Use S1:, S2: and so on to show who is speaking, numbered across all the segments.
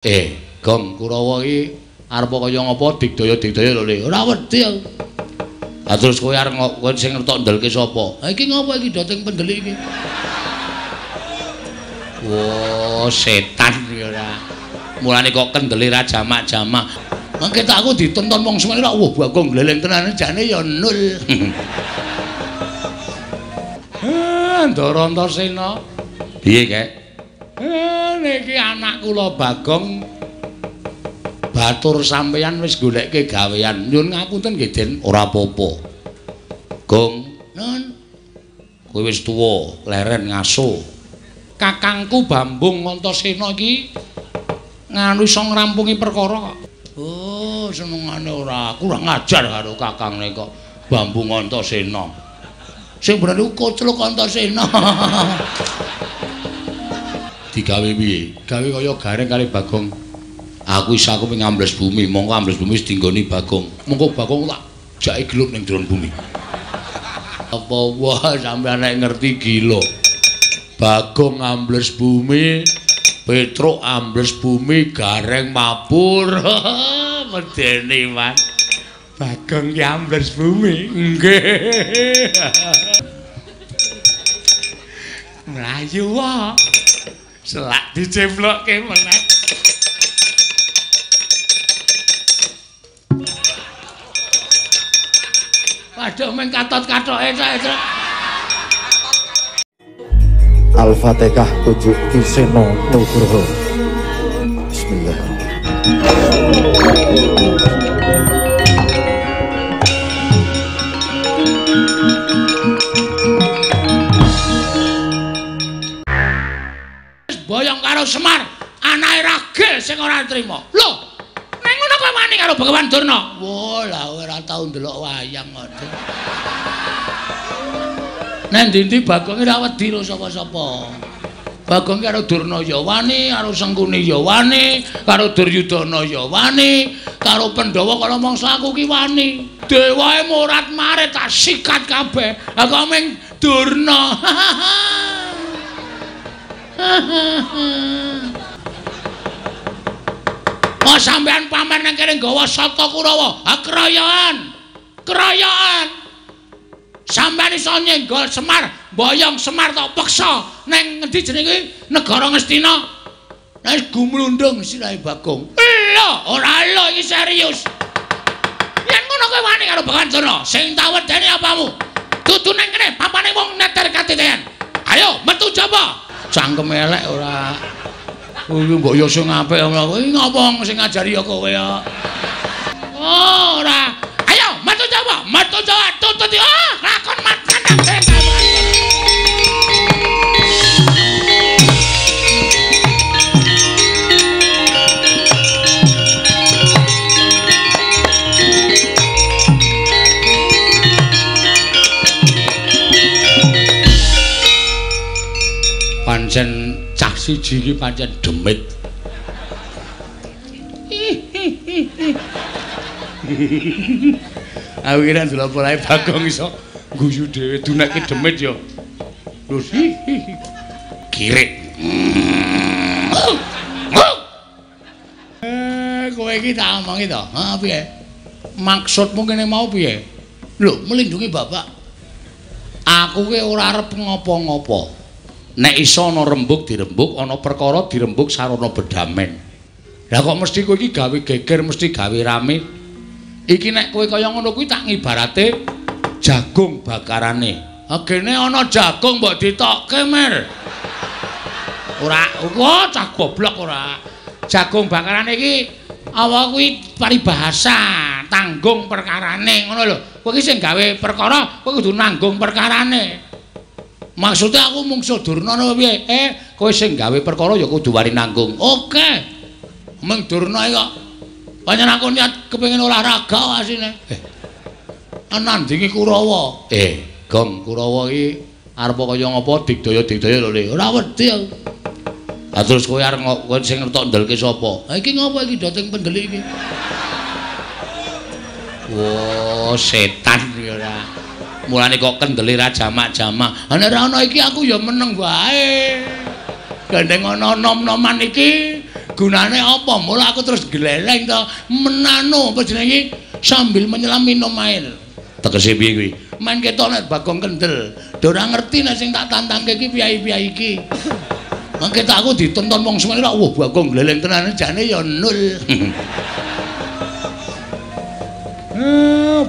S1: Gong Kurawa iki arep kaya ngapa digdaya-digdaya lho Le. Ora wedi aku. Ha terus kowe arep kowe sing ngertok ndelke sapa? Ha iki ngapa iki doting pendelik iki? Wah, setan iki ora. Mulane kok kendele ra jamak-jamak. Mangke tak aku ditonton wong semene ra wah Bagong gleleng tenan jane ya nul. Ndara Antasena. Piye, Kek? Niki anak kula Bagong batur sampeyan wis goleke gawean. Nyuwun ngapunten nggih, Den. Ora apa-apa. Gong, nun. Kowe wis tuwa, leren ngaso. Kakangku Bambung Antasena iki nganu iso ngrampungi perkara kok. Oh, senengane ora kurang ajar karo kakangne kok Bambung Antasena. Sing bener iku Kocluk Antasena. Digawe piye? Gawe kaya Gareng kali Bagong. Aku isa aku pengen ambles bumi, mongko ambles bumi wis dinggoni Bagong. Mongko Bagong tak jake gelut ning jero bumi. Apa wae sampeyan nek ngerti gila. Bagong ambles bumi, Petruk ambles bumi, Gareng mabur. Medeni, Mas. Bagong ki ambles bumi. Nggih. Mlayu wae. Selak diceplokke meneh. Waduh meng katot-katoke tok.
S2: Al-Fatihah 7 Ki Seno Nugroho. Bismillahirrahmanirrahim.
S1: Boyong karo Semar, anake ragil sing ora trima. Lho, ning ngono kowe wani karo Begawan Durna? Wah, lah ora tau ndelok wayang kok. Nang ndi-ndi Bagong ora wedi karo sapa-sapa. Bagong karo Durna ya wani, karo Sengkuni ya wani, karo Duryudana ya wani, karo Pandhawa kala mangsa aku ki wani. Dewae morat-marit tak sikat kabeh. Aku ming Durna. Oh, sampean pamer nang kene nggawa Sata Kurawa. Ha kroyokan. Kroyokan. Sampeyan iso nyenggol Semar, mboyong Semar tok peksa nang ngendi jenenge kuwi? Negara Ngastina. Nek gumlundung sirahe Bagong. Lho, ora lho iki serius. Yen ngono kowe wani karo Begawan Durna, sing tak wedeni apamu? Dudu nang kene papane wong neter katitean. Ayo metu jaba. Cangkem elek ora. Kuwi mbok yo sing apik ngono kuwi ngopo sing ngajari ya kowe ya. Oh, ora. Ayo metu jaba, metu jaba tutut ah lakon matan. Pancen cah siji iki pancen demit. Aku kira ndelok polahe Bagong iso guyu dhewe duneke demit ya. Terus kirik. Kowe iki tak omongi to. Ha piye? Maksudmu kene mau piye? Lho, melindungi bapak. Aku ki ora arep ngopo-ngopo. Nek iso ana rembug dirembug, ana perkara dirembug sarana bedamen. Lah kok mesti kowe iki gawe geger, mesti gawe rame. Iki nek kowe kaya ngono kuwi tak ngibarate jagung bakarane. Agene ana jagung mbok ditokke, Mir. Ora, kok cah goblok ora. Jagung bakarane iki apa kuwi paribahasa, tanggung perkarane ngono lho. Kowe iki sing gawe perkara, kowe kudu nanggung perkarane. Maksudnya aku mungsuh Durna apa piye? Kowe sing gawe perkara ya kudu wani nanggung. Oke. Meng Durna iki kok pancen aku niat kepengin olahraga asine. Nandingi Kurawa. Gong Kurawa iki arep kaya ngapa digdaya-digdaya lho Le. Ora wedi aku. Ha terus kowe arep kowe sing ngertok ndelke sapa? Ha iki ngopo iki doting pendelik iki? Wah, setan iki ora. Mulane kok kendele ra jamak-jamak. Ha nek ora ana iki aku ya meneng wae. Gandeng ana nom-noman iki Gunane apa? Mula aku terus gleleng to, menano apa jenenge sambil menyelam minum air. Tegese piye kuwi? Men ketok nek Bagong kendel. Do ora ngerti nek sing tak tantangke iki piye-piye iki. Mangke tak aku ditonton wong semene ora wah Bagong gleleng tenan jane ya nul.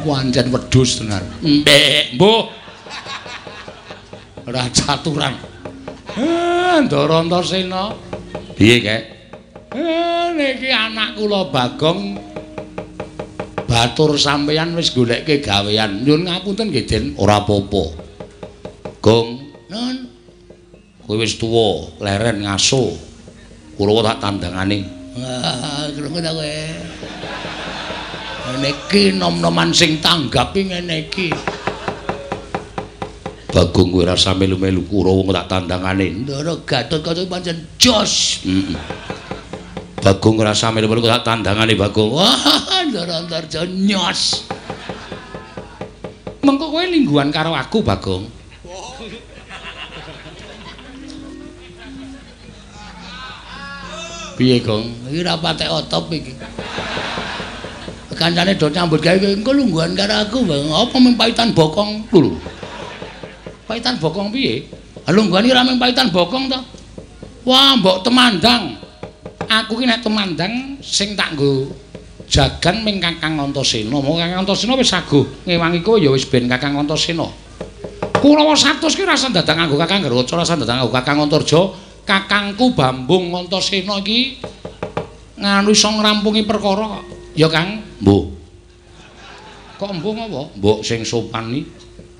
S1: Pancen wedhus tenan. Mbek, mbuh. Ora caturan. Ndara Antasena. Piye, Kek? Niki anak kula Bagong batur sampeyan wis golekke gawean. Nyuwun ngapunten nggih, Den. Ora apa-apa. Gong, nun. Kowe wis tuwa, leren ngaso. Kula tak tandangane. Wah, krungu ta kowe. Ngene iki nom-noman sing tanggapi ngene iki. Bagong kowe rasa melu-melu Kurawa tak tandangane. Ndara Gatotkaca pancen jos. Heeh. Bagong rasa melu-melu tak tandangane Bagong. Wah, Ndara Antarja nyos. Mengko kowe lingguhan karo aku, Bagong. Piye, Gong? Iki ora patek otop iki. Kancane do nyambut gawe engko lungguhan karo aku, Bang. Apa mung paitan bokong lho. Paitan bokong piye? Lungguhan iki ora mung paitan bokong to. Wah, mbok temandang. Aku ki nek temandang sing tak nggo jagan ming Kakang Antasena. Monggo Kakang Antasena wis saguh ngewangi kowe ya wis ben Kakang Antasena. Kurawa 100 ki ora usah dadak nganggo Kakang Garwaca, ora usah dadak nganggo Kakang Antarja. Kakangku Bambung Antasena iki nganu iso ngrampungi perkara kok. Ya Kang, mbuh. Kok mbuh apa? Mbok sing sopan iki.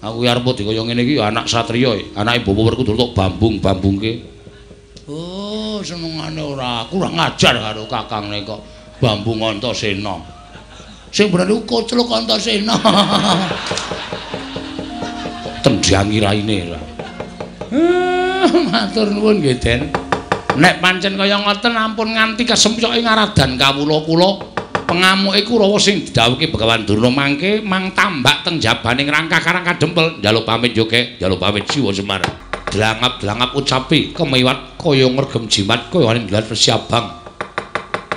S1: Aku arep dikaya ngene iki ya anak satriya, anake Bapak Werkudara tok bambung-bambungke. Oh, senengane ora. Aku ora ngajar karo kakangne kok Bambung Antasena. Sing bener iku kocluk Antasena. Kok tendhangi raine ora. Matur nuwun nggih, Den. Nek pancen kaya ngoten ampun nganti kesempyoke ngaradan kawula kula. Pengamuke Kurawa sing didhawuhke Begawan Durna mangke mang tambak teng jabaning rangkah Karang Kadempel. Njaluk pamit yo, Kek. Njaluk pamit Siwa Semar. Dlangap-dlangap ucapi kemiwat kaya ngregem jimat kaya ninggal wesi abang.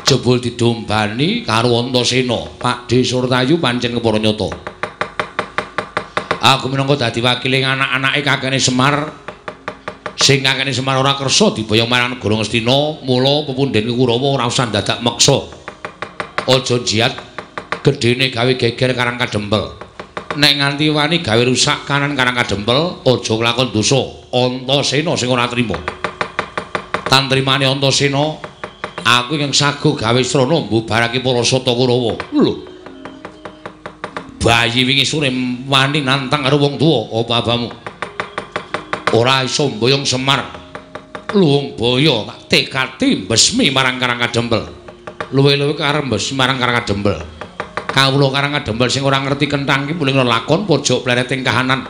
S1: Jebul didombani karo Antasena. Pakdhe Surtayu pancen kepara nyata. Aku minangka dadi wakile anak-anake kakene Semar. Sing kakene Semar ora kersa diboyong marang negara Ngastina, mula pepundhen Kurawa ora usah dadak meksa. Aja jiat gedene gawe geger Karang Kadempel. Nek nganti wani gawe rusak kanan Karang Kadempel, aja nglakon dosa. Antasena sing ora trima. Tantrimane Antasena, aku ingkang saguh gawe srana mbubarake para sata Kurawa. Lho. Bayi wingi sore wani nantang karo wong tuwa, apa abamu? Ora iso mboyong Semar. Luwung boyo tak tekati mbesmi marang Karang Kadempel. Luwe-luwe karep mbesmi marang Karang Kadempel. Kawula Karang Kadempel sing ora ngerti kenthang iki muling lakon pojok plereting kahanan.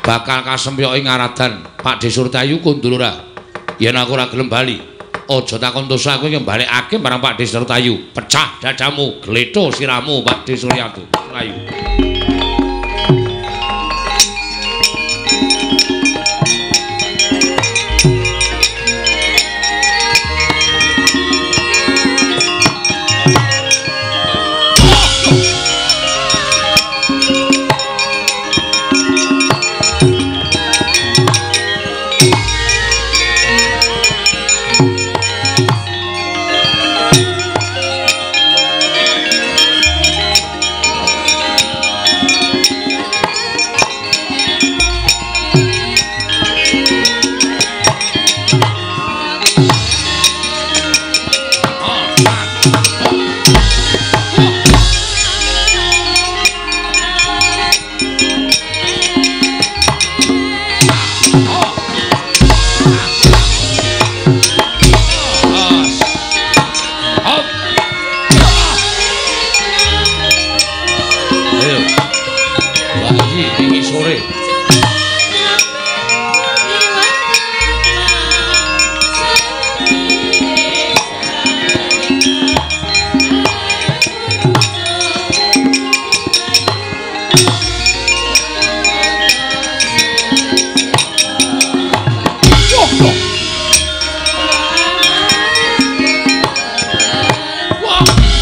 S1: Bakal kasempyoke ngaradan. Pakdhe Surtayu kundul ora. Yen aku ora gelem bali, aja takon dosa aku ing balekake marang Pakdhe Surtayu. Pecah dadamu, gletho sirahmu Pakdhe Suryatu. Rayu.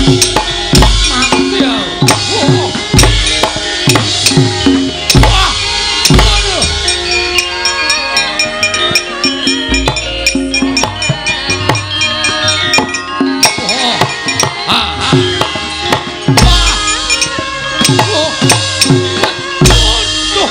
S1: Mati ya. Wah. Aduh. Oh. Ha ha. Wah. Oh. Aduh.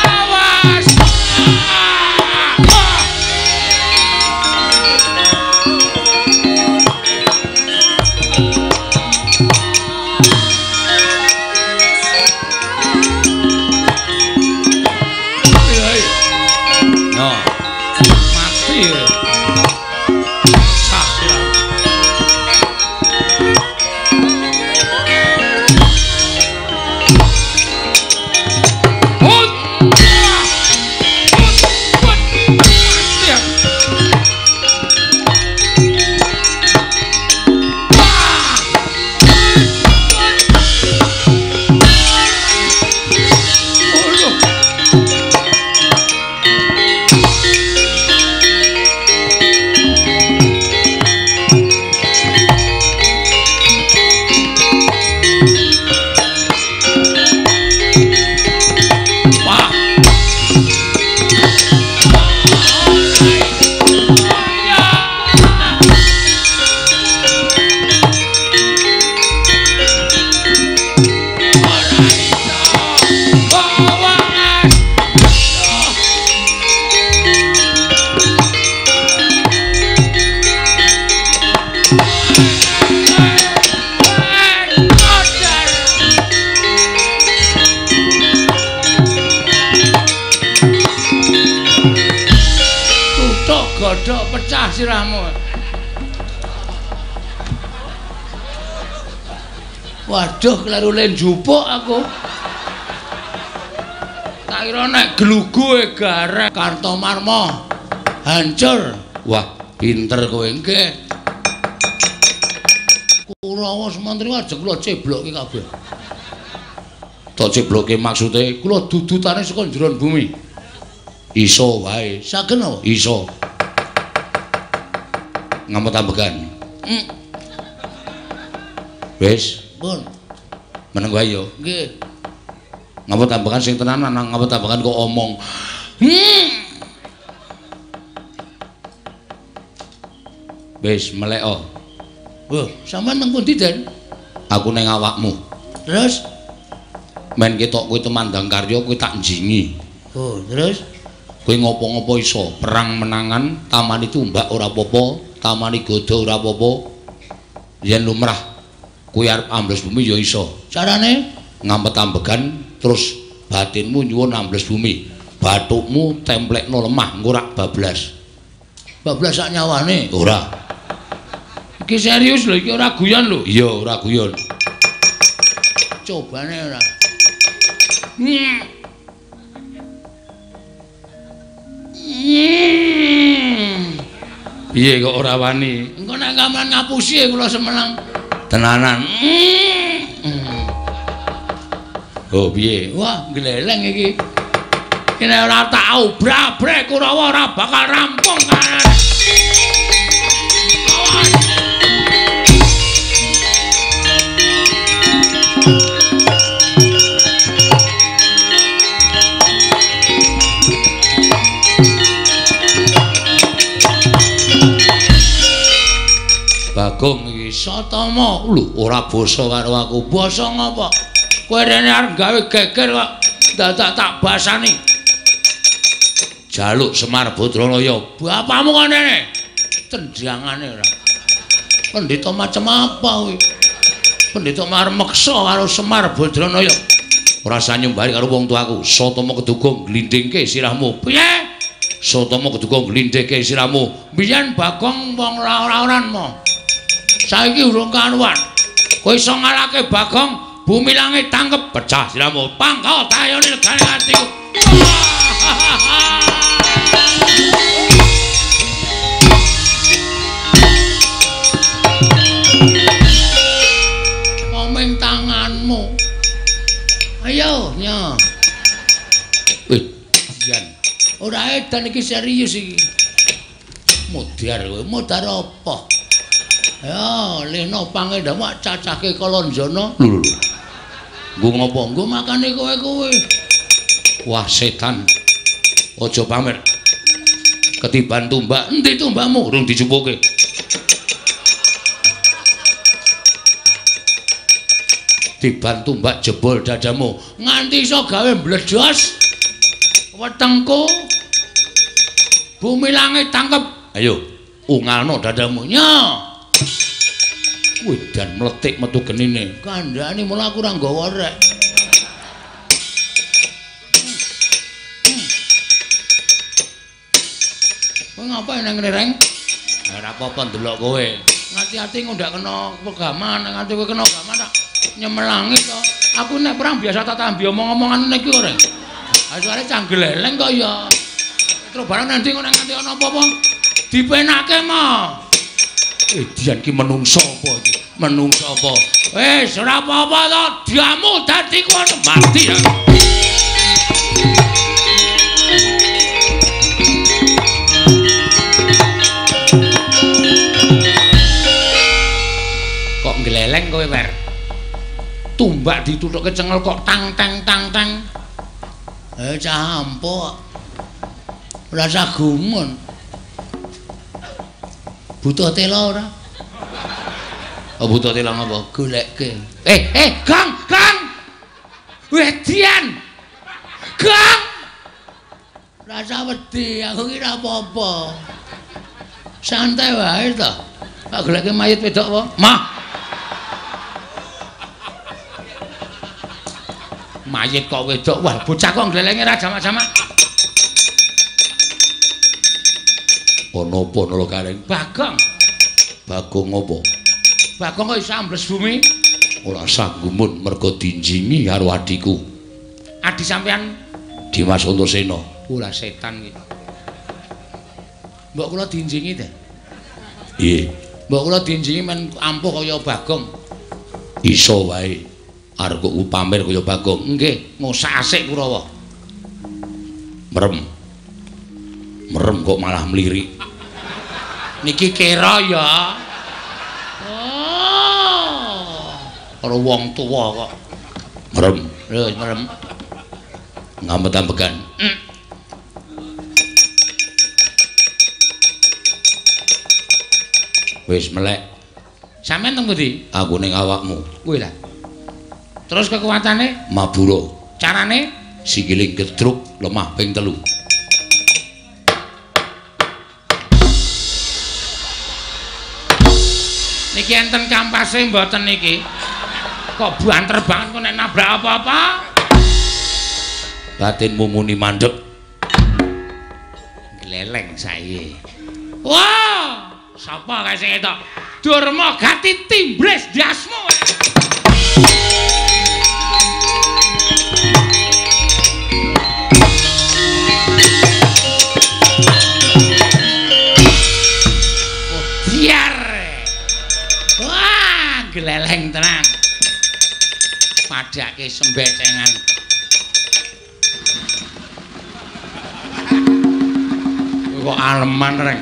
S1: Awas. No. Mati. Sah sirahmu. Hut. Hut. Hut. Mati aku. Wah. Aduh. Wah. Tutuk godhok pecah sirahmu. Waduh, kleru le njupuk aku. Tak kira nek glugu e gareng Kartomarma hancur. Wah, pinter kowe nggih. Kurawa Sumantri ajeng kula ceblokke kabeh. Tak ceblokke maksude kula dudutane saka njeron bumi. Iso wae. Saged napa? Iso. Ngamot ambegan. Wis, pun. Meneng wae ya. Nggih. Ngamot ambegan sing tenanan, ngamot ambegan kok omong. Wis meleko. Wah, sampean nang pundi, Den? Aku ning awakmu. Terus men ketok kowe tumandang karya kowe tak njingi. Oh, terus kowe ngopo-ngopo iso, perang menangan, tamani tumbak ora apa-apa, tamani goda ora apa-apa. Yen lumrah kowe arep ambles bumi ya iso. Carane ngampet ambegan terus batinmu nyuwun ambles bumi. Bathukmu templekno lemah engko rak bablas. Bablas sak nyawane? Ora. Iki serius lho, iki ora guyon lho. Iya, ora guyon. Cobane ora. Piye kok ora wani? Engko nek gamelan ngapusi kula semeneng. Tenanan. Oh, piye? Wah, gleleng iki. Iki nek ora tak obrak-abrek Kurawa ora bakal rampung kan. Awas. Bagong iki Satama lho ora basa karo aku. Basa ngapa? Kowe rene arep gawe geger kok dadak tak basani. Jaluk Semar Badranaya. Bapakmu kok rene? Tendangane ora. Pendeta macam apa kowe? Pendeta arep meksa karo Semar Badranaya. Ora usah nyumbari karo wong tuaku. Satama keduga glindhingke sirahmu. Piye? Satama keduga glindhingke sirahmu. Biyen Bagong wong ora-oran mo. Saiki urung karuan. Kowe iso ngalahke Bagong, bumi langit tangkep pecah sirahmu. Pangkal tayone legane atiku. Edian. Ora edan iki serius iki. Modar kowe, modar apa? Ya, leno pangendamu cacahke Kalanjana. Lho lho. Nggo ngopo? Nggo makane kowe-kowe. Wah, setan. Aja pamer. Ketiban tumbak, endi tumbakmu? Urung dijupuke. Tiban tumbak jebol dadamu. Nganti iso gawe mbledos wetengku. Bumi langit tangkep. Ayo, ungalno dadamu. Nya. Wedan mletik metu genine. Kandhane mula aku ora nggawa rek. Kowe ngapain nang ngene, Reng? Ora apa-apa ndelok kowe. Ngati-ati kok ndak kena pegaman, nganti kowe kena gaman tak nyemelangi to. Aku nek perang biasa tak tambi omong-omongan ngene iki kok, Reng. Ha suarane canggeleleng kok ya. Terus barang nanti kok nek nganti ana apa-apa dipenake mah. Edian ki menungso apa iki? Menungso apa? Wis ora apa-apa to, diamu dadi kono mati ya. Kok ngleleng kowe, Wer? Tumbak dituthuke cengel kok tang tang tang tang. Eh cah ampuh. Ora usah gumun. Butuh tela ora? Oh, butuh tela ngapa? Goleke. Eh, Gang, Gang. Wedian. Gang. Rasa wedi, aku ki ora apa-apa. Santai wae to. Tak goleke mayit wedok apa? Mah. Mayit kok wedok. Wah, bocah kok nglelenge ra jamak-jamak. Ana apa nala Gareng? Bagong. Bagong apa? Bagong kok iso ambles bumi? Ora usah gumun mergo dinjingi karo adhiku. Adhi sampean Dimas Antasena. Ora setan iki. Mbok kula dinjingi ta? Piye? Mbok kula dinjingi men ampuh kaya Bagong. Iso wae. Arep kok pamer kaya Bagong. Nggih, ngosak asik Kurawa. Merem. Merem kok malah mlirik. Niki kira ya. Oh. Karo wong tuwa kok. Merem. Lho, merem. Ngamet-ambekan. Wis melek. Sampeyan teng pundi? Aku ning awakmu. Kuwi lah. Terus kekuatane? Mabura. Carane? Sikile gedruk lemah ping 3. Niki enten kampase mboten niki? Kok banter banget kok nek nabrak apa-apa? Batinmu muni mandek. Gleleng sae. Wah, sapa kae sing etok? Durma gati timbres ndasmu. Gleleng tenan. Padake sembecengan. Kok aleman, Reng.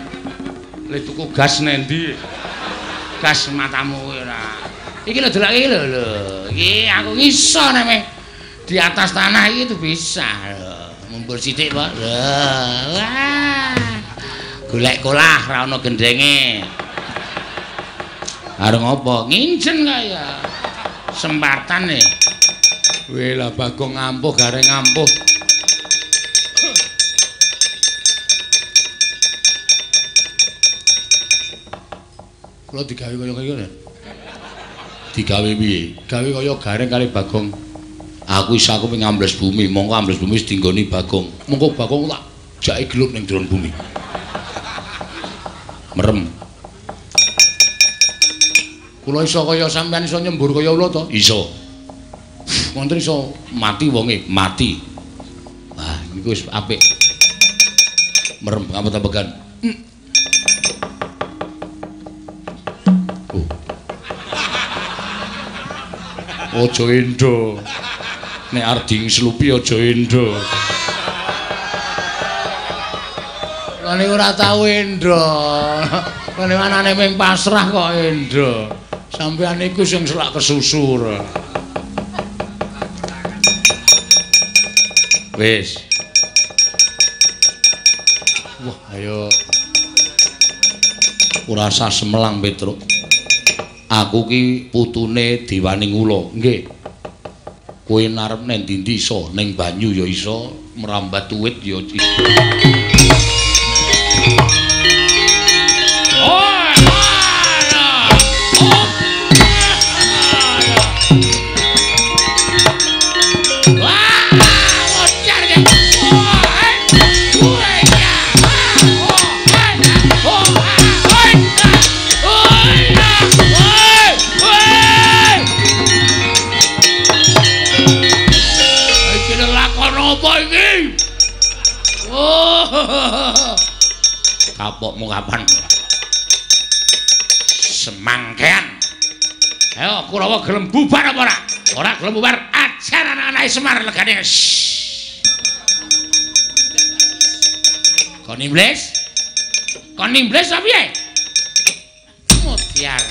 S1: Le tuku gas nendi? Gas matamu kowe ora. Iki lho delok iki lho lho. Iki aku iso nek di atas tanah iki tuh bisa lho. Mumpur sithik, Pak. Lho. Wah. Golek kolah ra ono gendenge. Arep ngopo? Nginjen kaya. Sempatan e. Weh lah Bagong ngampuh Gareng ngampuh. Kula digawe kaya ngene. Digawe piye? Gawe kaya Gareng kali Bagong. Aku iso aku pengen ambles bumi, mongko ambles bumi wis dinggoni Bagong. Mongko Bagong tak jake gelut ning jero bumi. Merem. Kula iso kaya sampean iso nyembur kaya ula to? Iso. Wonten iso mati wonge, mati. Wah, niku wis apik. Merem ngamet-ambegan. Oh. Aja endo. Nek arep dingslupi aja endo. Ngene ora tau endra. Ngene anane ming pasrah kok endra. Sampeyan iku sing selak kesusur. Wis. Wah, ayo. Ora usah semelang, Petruk. Aku ki putune Dewaning Ula. Nggih. Kowe arep nang ndi-ndi iso, ning banyu ya iso, merambat uwit ya iso. Kapokmu kapan? Semangkean. Ayo Kurawa gelem bubar apa ora? Ora gelem bubar, ajar anak-anake Semar legane. Kon iblis? Kon iblis apa piye? Mutiar.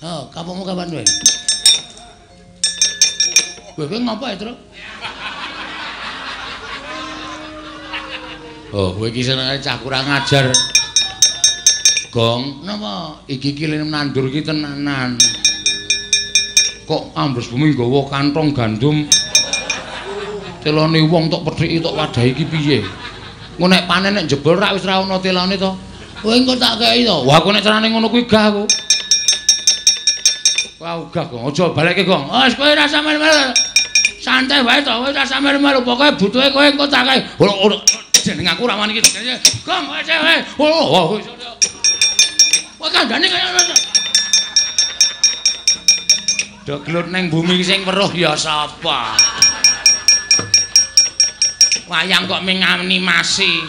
S1: Oh, kapokmu kapan kowe? Kowe ngopo ya, Truk? Oh, kowe iki senengane cah kurang ajar. Gong, napa iki iki nandur iki tenanan. Kok ambles bumi nggawa kantong gandum. Telone wong tok pedhiki tok wadahi iki piye? Engko nek panen nek jebol rak wis ra ono telone to. Kowe engko tak kei to. Wah, aku nek carane ngono kuwi gah aku. Wah, gah, Gong. Aja balekke, Gong. Wis kowe ora usah melu-melu. Santai wae to, kowe ora usah melu-melu. Pokoke butuhe kowe engko tak kei. Jeneng aku ra wani iki. Gong, kowe kowe. Oh, kowe kandhane kaya ngono. Do gelut ning bumi sing weruh ya sapa? Wayang kok ming animasi.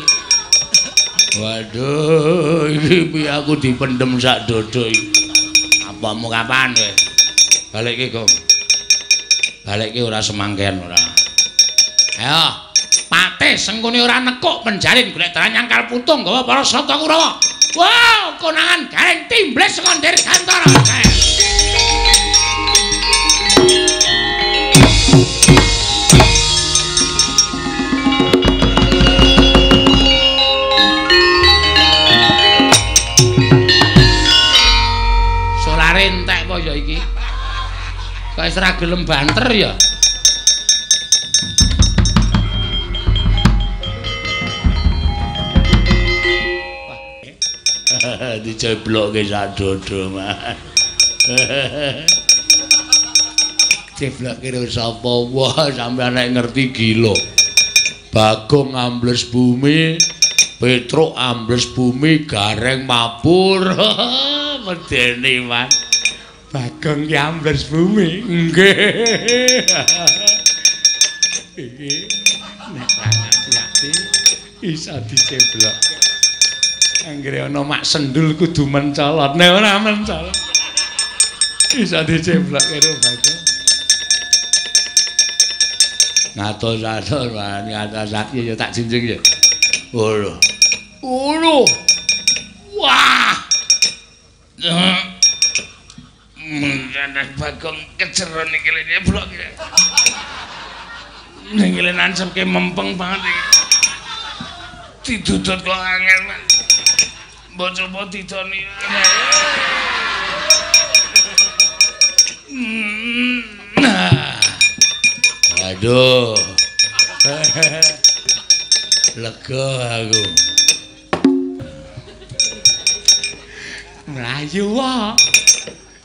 S1: Waduh, iki piye aku dipendhem sak dodo iki. Apamu kapan kowe? Balekke, Gong. Balekke ora semangken ora. Ayo. Patih Sengkuni ora nekuk penjalin golek dalan nyangkal putung gawa para sata Kurawa. Wow, konangan Gareng timbles saka Dirgantara. Solare entek apa ya iki? Kok wis ora gelem banter ya? Diceblokke sak dodo, Mas. Ceblokke karo sapa wae sampeyan nek ngerti gila. Bagong ambles bumi, Petruk ambles bumi, Gareng mabur. Medeni, Mas. Bagong ki ambles bumi. Nggih. Iki nek ati-ati iso diceblokke. Anggere ana mak sendul kudu mencolot. Nek ora mencolot iso diceblok karo Bagong. Ngatos-atos, ngatos ya tak jinjing ya. Ngono. Ngono. Wah. Mengene Bagong keceron iki lene blok iki. Ning lene nancepke mempeng banget iki. Didudut kok angel, Mas. Mbok coba didoni. Aduh. Lega aku. Mlayu wae.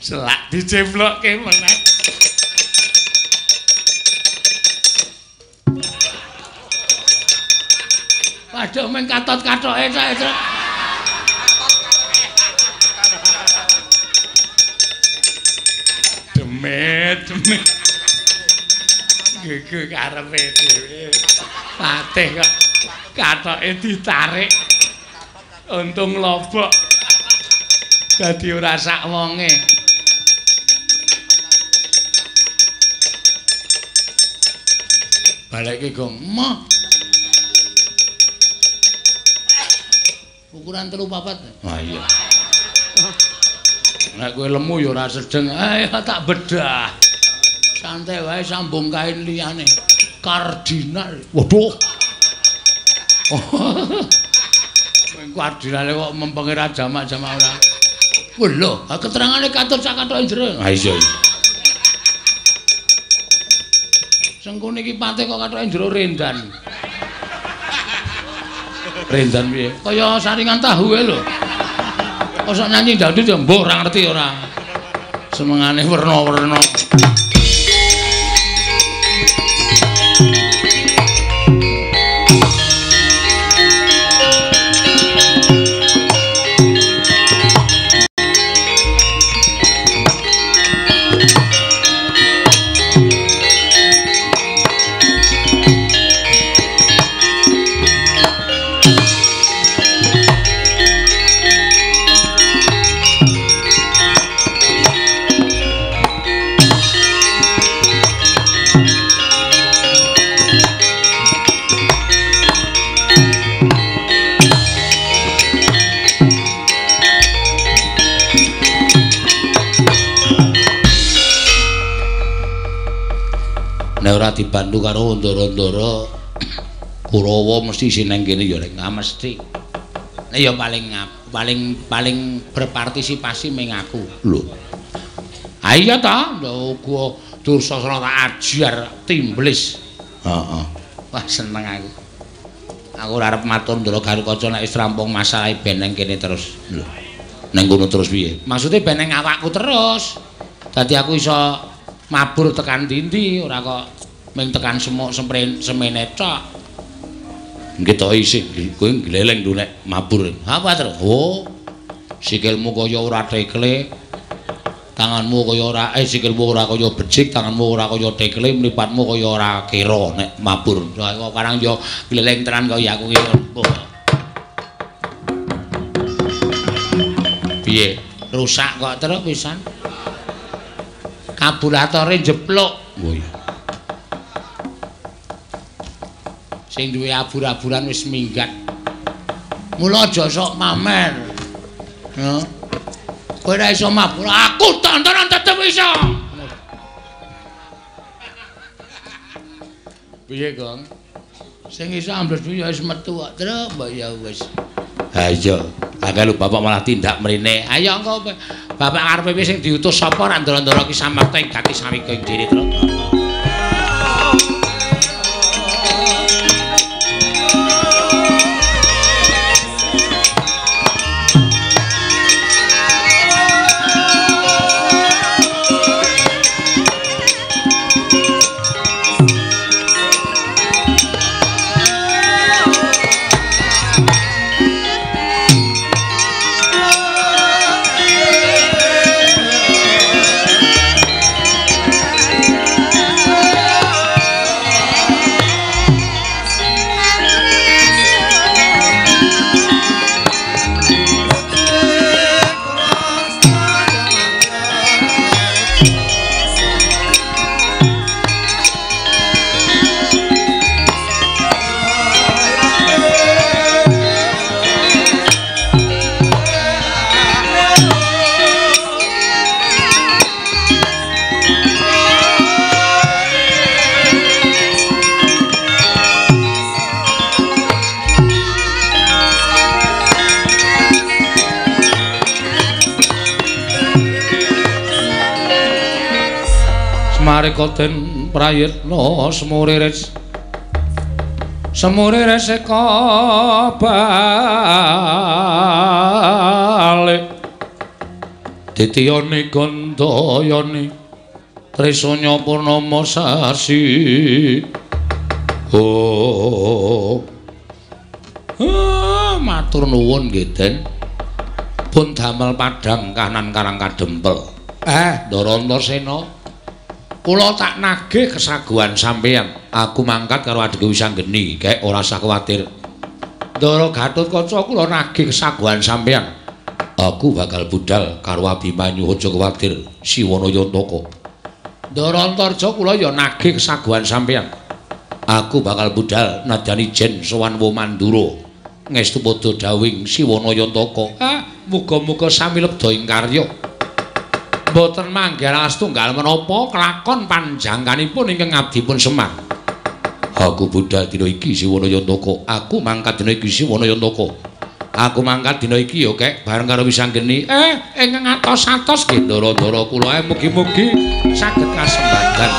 S1: Selak diceblokke meneh. Waduh meng katot-katoke tok. Demit, demit. Gege karepe dhewe. Patih kok katoke ditarik. Untung lobok. Dadi ora sak wonge. Balekke gong. Moh. Ukuran 3 4. Ah iya. Nek kowe lemu ya ora sedeng. Ayo tak bedah. Santai wae sambung kain liyane. Kardinal. Waduh. Kardinale kok mempenge ra jamak-jamak ora. Wah lho, keterangane katut sak kathoke jero. Ha iya. Sengkune iki pate kok kathoke jero rendan. Rendan piye? Kaya saringan tahu wae lho. Kok nyanyi dangdut ya mbuh ora ngerti ora. Senengane werna-werna. Ora dibantu karo ndara-ndara Kurawa mesti isih nang kene ya rek mesti. Nek ya paling berpartisipasi ming aku. Lho. Ha iya ta, uga Dursasana tak ajar timblis. Heeh. Wah seneng aku. Aku ora arep matur Ndara Garukaca nek wis rampung masalahe ben nang kene terus. Lho. Nang kono terus piye? Maksude ben nang awakku terus. Dadi aku iso mabur tekan ndi-ndi ora kok ming tekan semuk semene tok. Nggih to isih kowe gleleng lho nek mabur. Apa terus? Oh. Sikilmu kaya ora tekle. Tanganmu kaya ora sikilmu ora kaya becik, tanganmu ora kaya tekle, mripatmu kaya ora kira nek mabur. Kok karang yo gleleng tenan kaya aku iki. Piye? Rusak kok terus pisan. Kabulatore jeplok. Oh iya. Sing duwe abur-aburan wis minggat. Mula aja sok mamer. Ya. Kowe ora iso mabur, aku tontonan tetep iso. Piye, Gong? Sing iso ambles ya wis metu kok, Truk, mbok ya wis. Ha iya, akeh lho bapak malah tindak mrene. Ayo engko bapak karepe piye sing diutus sapa ra ndara-ndara ki samarta ing gati sawika ing diri, Truk. Marika den prayitna semuriris semuriris eka balik ditiyani gandayani trisanya purnama sasi. Oh, matur nuwun nggih Den, pun damel padhang kanan karang kadempel. Ndara Antasena, kula tak nagih kesaguhan sampeyan. Aku mangkat karo adhiku Wisanggeni, gek ora usah kuwatir. Ndara Gatotkaca kula nagih kesaguhan sampeyan. Aku bakal budal karo Abimanyu, aja kuwatir, Siwana Yantaka. Ndara Antarja kula ya nagih kesaguhan sampeyan. Aku bakal budal nadyan ijen sowan Womandura. Ngestu padha dawing Siwana Yantaka. Ah, muga-muga sami lebda ing karya. Mboten manggih astunggal menapa kelakon panjangkanipun ingkang abdipun Semar. Aku budal dina iki Siwana Yantaka. Aku mangkat dina iki Siwana Yantaka. Aku mangkat dina iki ya kek bareng karo Wisanggeni. Ingkang atos-atos nggih ndara-ndara kula mugi-mugi saged kasembadan.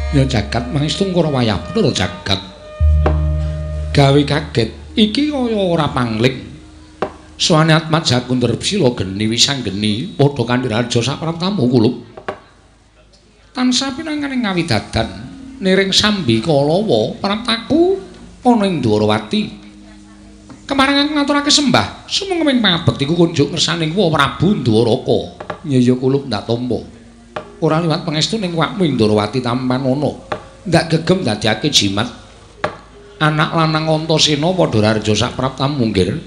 S1: Ya jagat mangestungkara wayah bener jagat. Gawe kaget iki kaya ora pangling. Sowane Atmaja Kundarpsila geni Wisanggeni padha kanthi raja sapraptamu kulup. Tansah pinanganing ngawidadan niring sambi kalawa praptaku ana ing Dwarawati. Kemarengan ngaturake sembah sumenging pangabektiku kunjuk ngersaning wa Prabu Ndwaraka. Ya ya kulup ndak tampa. Ora liwat pangestu ning wakmu ing Ndorowati tampan ana. Ndak gegem dadekake jimat. Anak lanang Antasena padha raja sapraptamu nggir.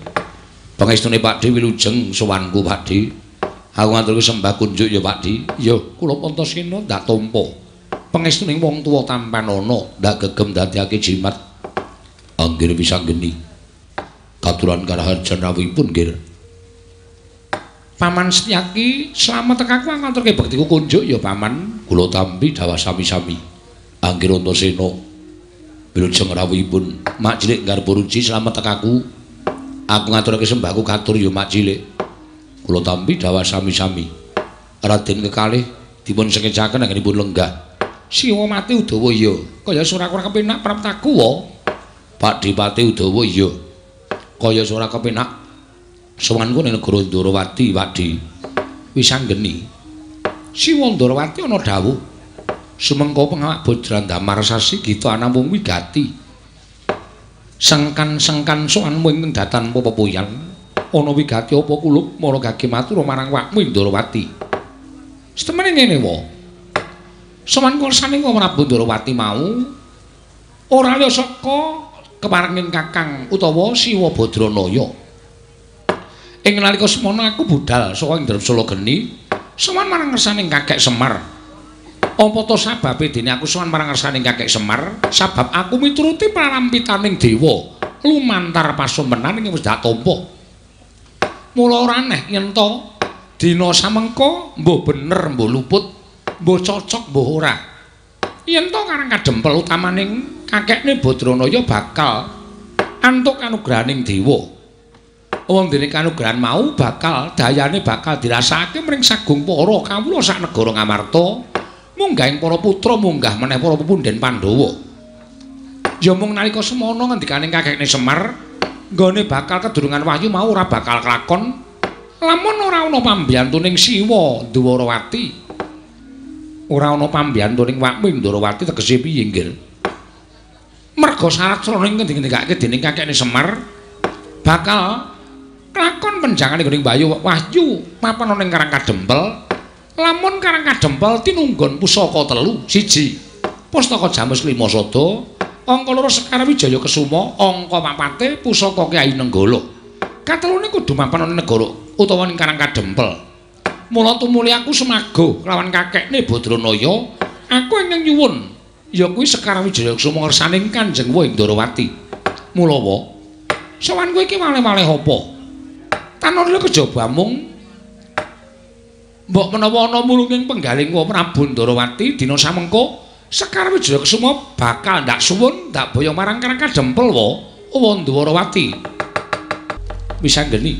S1: Pangestune Pakdhe wilujeng sowanku Pakdhe. Aku ngaturke sembah kunjuk ya Pakdhe. Ya kula Antasena ndak tampa. Pangestune wong tuwa tampan ana, ndak gegem dadekake jimat. Anggir Wisanggeni. Katuran karaharjan rawuhipun nggir. Paman Setyaki, slamet tekaku ngaturke bektiku kunjuk ya paman. Kula tampi dawah sami-sami. Anggir Antasena wilujeng rawuhipun. Mak cilik Garbaruci slamet tekaku. Aku ngaturke sembahku katur ya mak cilik. Kula tampi dawah sami-sami. Raden kekalih dipun sekecaken anggenipun lenggah. Siwa mati Udawa ya. Kaya ora kurang kepenak praptaku wa. Pakdhe Pati Udawa ya. Kaya ora kepenak. Sowanku ning negara Ndorowati, Pakdhe. Wisanggeni. Siwa Ndorowati ana dawuh. Sumengko pengawak Bajrandamar sasi gita anamung wigati. Sengkan-sengkan sowanmu ing datan pepepuyan. Ana wigati apa kulup mara gage matur marang wakmu Ndorowati. Setemene ngene wa. Sowanku ngersane Prabu Ndorowati mau ora liya saka keparenging Kakang utawa Siwa Badranaya. Ing nalika semono aku budal saka ing Drepsala Geni, sowan marang ngersaning Kakek Semar. Apa to sababe dene aku sowan marang ngersaning Kakek Semar? Sabab aku mituruti praраmpitaning dewa lumantar pasumenan ing wis dak tampa. Mula ora aneh yen to dina samengko mbuh bener mbuh luput, mbuh cocok mbuh ora. Yen to Karang Kadempel utamaning kakekne Badranaya bakal antuk kanugrahaning dewa. Wong dene kanugrahan mau bakal dayane bakal dirasakake mring sagung para kawula sak negara Ngamarta, munggahing para putra munggah meneh para pepundhen Pandhawa. Ya mung nalika semono ngendikaning kakekne Semar, nggone bakal kedurungan wahyu mau ora bakal kelakon lamun ora ana pambiyantuning Siwa Ndwarawati. Ora ana pambiyantuning wakmu Ndwarawati tegese piye nggir? Merga syarat srana ing ngendikake dening kakekne Semar bakal kelakon penjangane gone Bayu Wahyu mapan ana ing Karang Kadempel. Lamun Karang Kadempel tinunggon pusaka telu, siji Pustaka Jamus Lima Sada, angka loro Sekar Wijaya Kesuma, angka papate pusaka Kyai Nenggala. Katelune kudu mapan ana negara utawa ning Karang Kadempel. Mula tumuli aku semago kelawan kakekne Badranaya, aku ingkang nyuwun ya kuwi Sekar Wijaya Kesuma ngersaning Kanjeng Wa Ndorowati. Mula wa sowan kowe iki malih-malih apa? Tanurle kejaba mung mbok menawa ana mulunging penggaling wa Prabu Ndorowati dina samengko Sekar Wijaya Kesuma bakal ndak suwun ndak boyong marang Karang Kadempel wa Ndwarawati. Wisanggeni.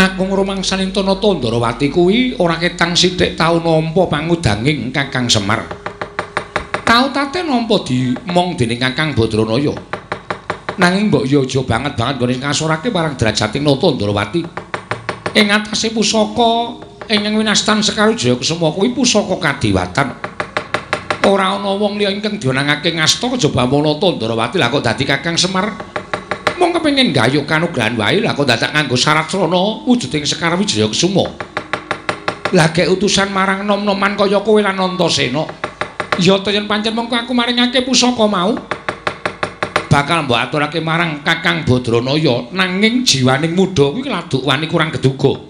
S1: Aku ngrumangsani Nata Ndrawati kuwi ora ketang sithik tau nampa pangudanging Kakang Semar. Tau tate nampa dimong dening Kakang Badranaya. Nanging mbok ya aja banget-banget nggone ngasorake marang derajating Nata Ndrawati. Ing atase pusaka ingkang winastan Sekar Wijaya Kusuma kuwi pusaka kadewatan. Ora ana wong liya ingkang diwenangake ngasta kejaba Nata Ndrawati lah kok dadi Kakang Semar. Mung kepengin gayuh kanugrahan wae lah kok dadak nganggo syarat srana wujuding Sekar Wijaya Kusuma. Lah gek utusan marang nom-noman kaya kowe lan Antasena. Ya ta yen pancen mengko aku maringake pusaka mau bakal mbok aturake marang Kakang Badranaya, nanging jiwaning muda kuwi laduk wani kurang geduga.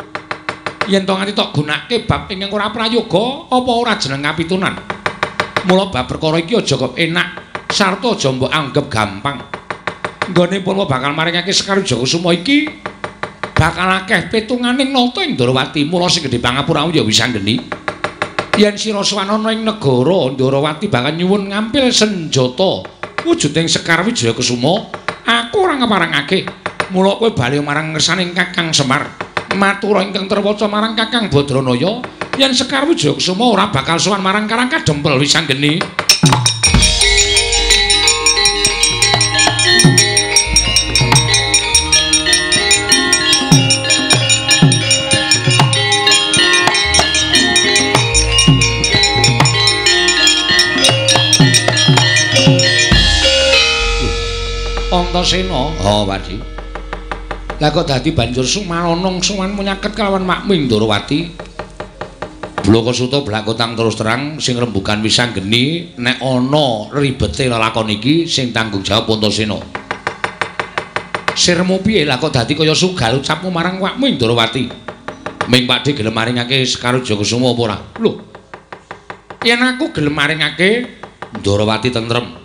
S1: Yen to nganti tok gunake bab ingkang ora prayoga apa ora jeneng kapitunan. Mula bab perkara iki aja kok enak sarta aja mbok anggep gampang. Nggone pun bakal maringake Sekar Wijaya Kusuma iki bakal akeh petunganing nata ing Ndrawati. Mula sing gedhe pangapuramu ya Wisanggeni. Yen sira sowan ana ing negara Ndrawati bakal nyuwun ngampil senjata wujuding Sekar Wijaya Kusuma, aku ora ngeparengake. Mula kowe bali marang ngersaning Kakang Semar, matur ingkang terwaca marang Kakang Badranaya yen Sekar Wijaya Kusuma ora bakal sowan marang Karang Kadempel Wisanggeni. Antasena, oh Padi. Lah kok dadi banjur sumanonong sowan munyaket kelawan makmu ing Ndrawati. Blakasuta blakotang terus terang sing rembugan Wisanggeni nek ana ribete lelakon iki sing tanggung jawab Antasena. Sirmu piye lah kok dadi kaya sugal ucapmu marang wakmu ing Ndrawati? Ming Pakde gelem maringake Sekar Wijaya Kusuma apa ora? Lho. Yen aku gelem maringake Ndrawati tentrem.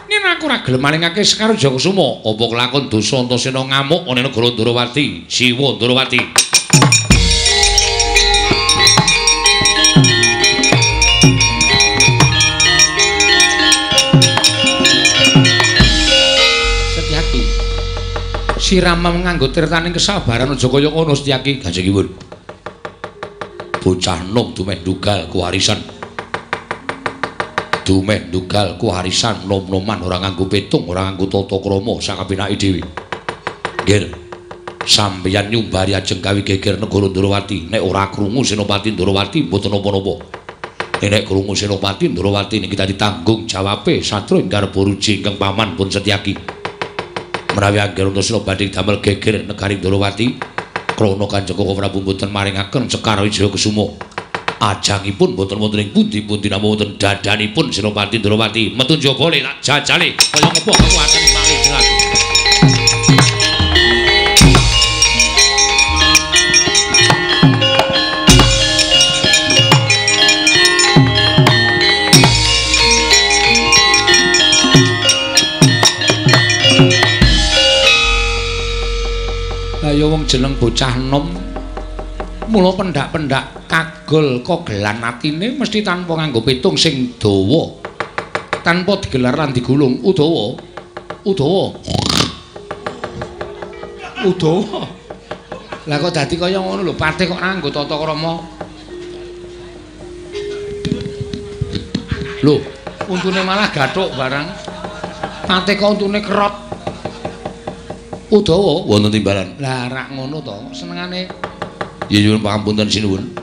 S1: Yen aku ora gelem maringake Sekar Wijaya Kusuma, apa kelakon dosa Antasena ngamuk ana negara Ndrawati, Siwa Ndrawati. Setyaki. Sirama nganggo tirtaning kesabaran aja kaya ngono Setyaki, Kanjeng. Bocah nom dumeh ndugal kewarisan. Dumeh ndugal kuwarisan nom-noman ora nganggo petung, ora nganggo tata krama sakapenake dhewe. Nggih. Sampeyan nyumbari ajeng gawe geger negara Ndrawati, nek ora krungu Senopati Ndrawati mboten napa-napa. Nek krungu Senopati Ndrawati niki dadi tanggung jawabe satru ing garba ruji ingkang paman pun Setyaki. Menawi angger Antasena badhe damel geger negari Ndrawati, krana Kanjeng Koko Prabu mboten maringaken Sekar Wijaya Kusuma. Ajangipun mboten wonten ing pundi-pundi namung wonten dadanipun Senopati Ndrawati. Metu njaba le tak jajale kaya ngapa kekuatane malih jelas. Lah ya wong jeneng bocah nom mula pendak-pendak kagol kogelan atine mesti tanpa nganggo petung sing dawa, tanpa digelar lan digulung. Udawa, udawa, udawa. Lah kok dadi kaya ngono lho, patih kok nganggo tata krama. Lho, untune malah gathuk barang. Patih kok untune kerot. Udawa wonten timbalan. Lah rak ngono to, senengane. Ya nyuwun pangapunten sinuwun.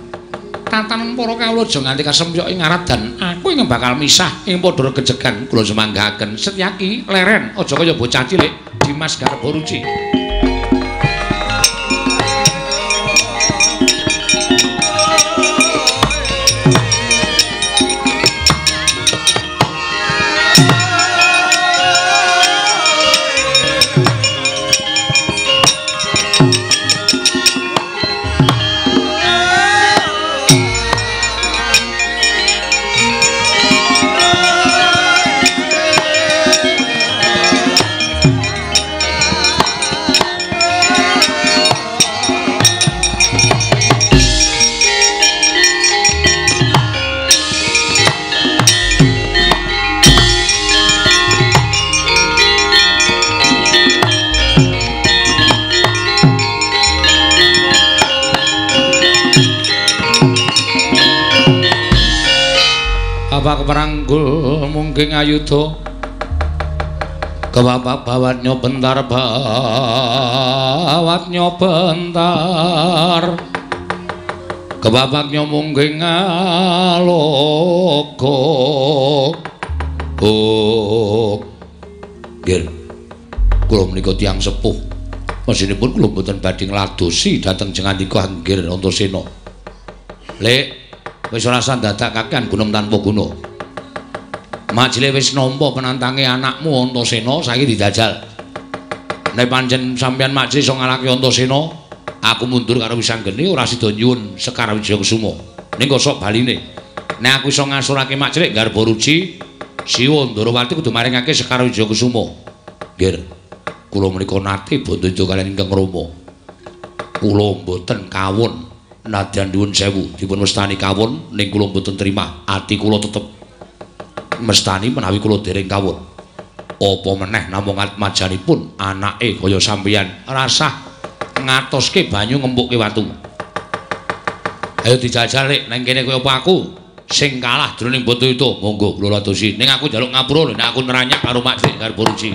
S1: Tatanan para kawula aja nganti kasempyok ing aradan. Aku ingkang bakal misah ing padha regejegan kula sumanggaken. Setyaki leren aja kaya bocah cilik Dimas Garba Ruci. Kebapak peranggul mungking ayuda. Kebapak bawatnya bentar, bawatnya bentar. Kebabaknya mungking aloka. Oh. Nggih. Kula menika tiyang sepuh. Mesinipun kula mboten badhe ngladosi dhateng Jengandika Anggir Antasena. Lek, wis ora usah dadak kakean gunem tanpa guna. Majile wis nampa penantange anakmu Antasena, saiki dijajal. Nek pancen sampeyan Majile iso ngalahke Antasena, aku mundur karo Wisanggeni ora sida nyuwun Sekar Wijayakusuma. Ning kosok baline. Nek aku iso ngasurake Majile garba ruci, Siwa Ndarawati kudu maringake Sekar Wijayakusuma. Nggih. Kula menika nate bandha kaliyan ingkang Rama. Kula mboten kawon nadyan nyuwun sewu dipun mestani kawon ning kula mboten terima. Ati kula tetep mestani menawi kula dereng kawon. Apa meneh namung atmajanipun anake kaya sampeyan rasah ngatoske banyu ngempukke watu. Ayo dijajal lek nang kene kowe apa aku sing kalah jroning Bathayuda. Monggo kula ladosi. Ning aku njaluk ngapura lho nek aku neranyak karo Mak Garba Ruci.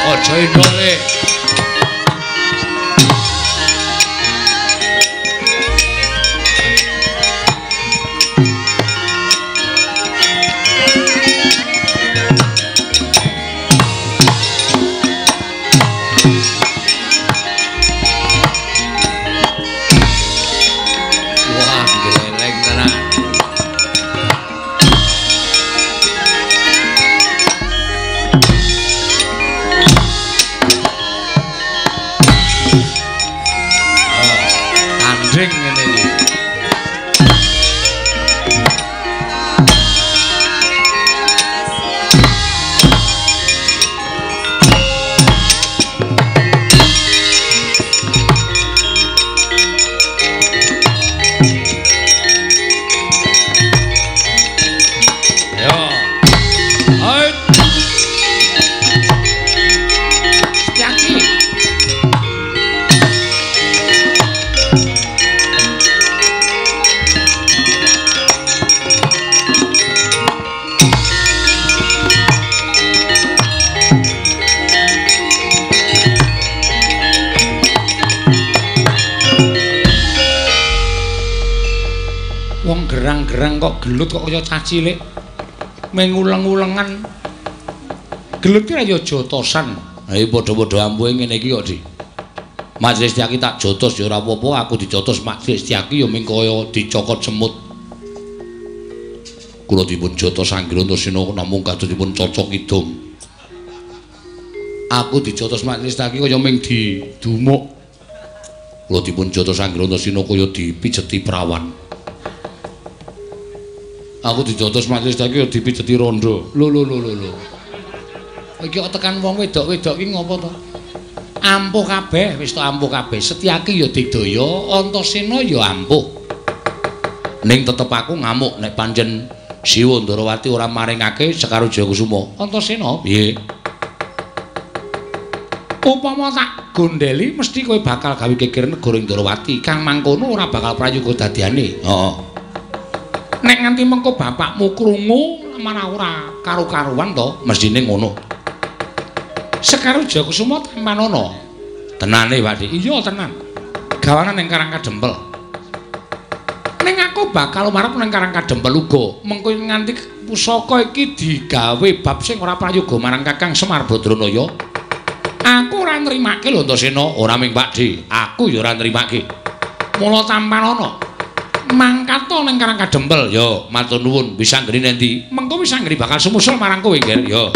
S1: Aja indole. Wah, geleleng tenan. Tanding ngene iki. Yo. Hai. Setyaki. Wong gerang-gerang kok gelut kok kaya cah cilik. Menguleng-ulengan. Gelut ki ya jotosan. Ha iki padha-padha ampuhe ngene iki kok, Di. Majelis Setyaki tak jotos ya ora apa-apa, aku dijotos Majelis Setyaki ya ming kaya dicokot semut. Kula dipun jotos Anggir Antasena namung kados dipun cocok idung. Aku dijotos Majelis Setyaki kaya ming didumuk. Kula dipun jotos Anggir Antasena kaya dipijeti prawan. Aku dijotos Majelis Setyaki ya dipijeti rondo. Lho lho lho lho. Iki kok tekan wong wedok-wedok iki ngopo to? Ampuh kabeh, wis to ampuh kabeh. Setyaki ya digdaya, Antasena ya ampuh. Ning tetep aku ngamuk nek pancen Siwa Ndarawati ora maringake Sekar Wijayakusuma. Antasena, piye? Upama tak gondeli mesti kowe bakal gawe geger negara Ndarawati. Kang mangkono ora bakal prayoga dadiane. Heeh. Nek nganti mengko bapakmu krungu marah ora karu-karuan to, mestine ngono. Sekar Wijayakusuma tampanana. Tenane, Pak Dik. Iya, tenan. Gawanan ning Karang Kadempel. Ning aku bakal marep ning Karang Kadempel uga. Mengko nganti pusaka iki digawe bab sing ora prayoga marang Kakang Semar Badranaya. Aku ora nrimake lho Antasena, ora ming Pak Dik, aku ya ora nrimake. Mula tampanana. Mangkato ning Karang Kadempel. Yo, matur nuwun. Wisanggeni nendi? Mengko Wisanggeni bakal sumusul marang kowe, Ngger. Yo.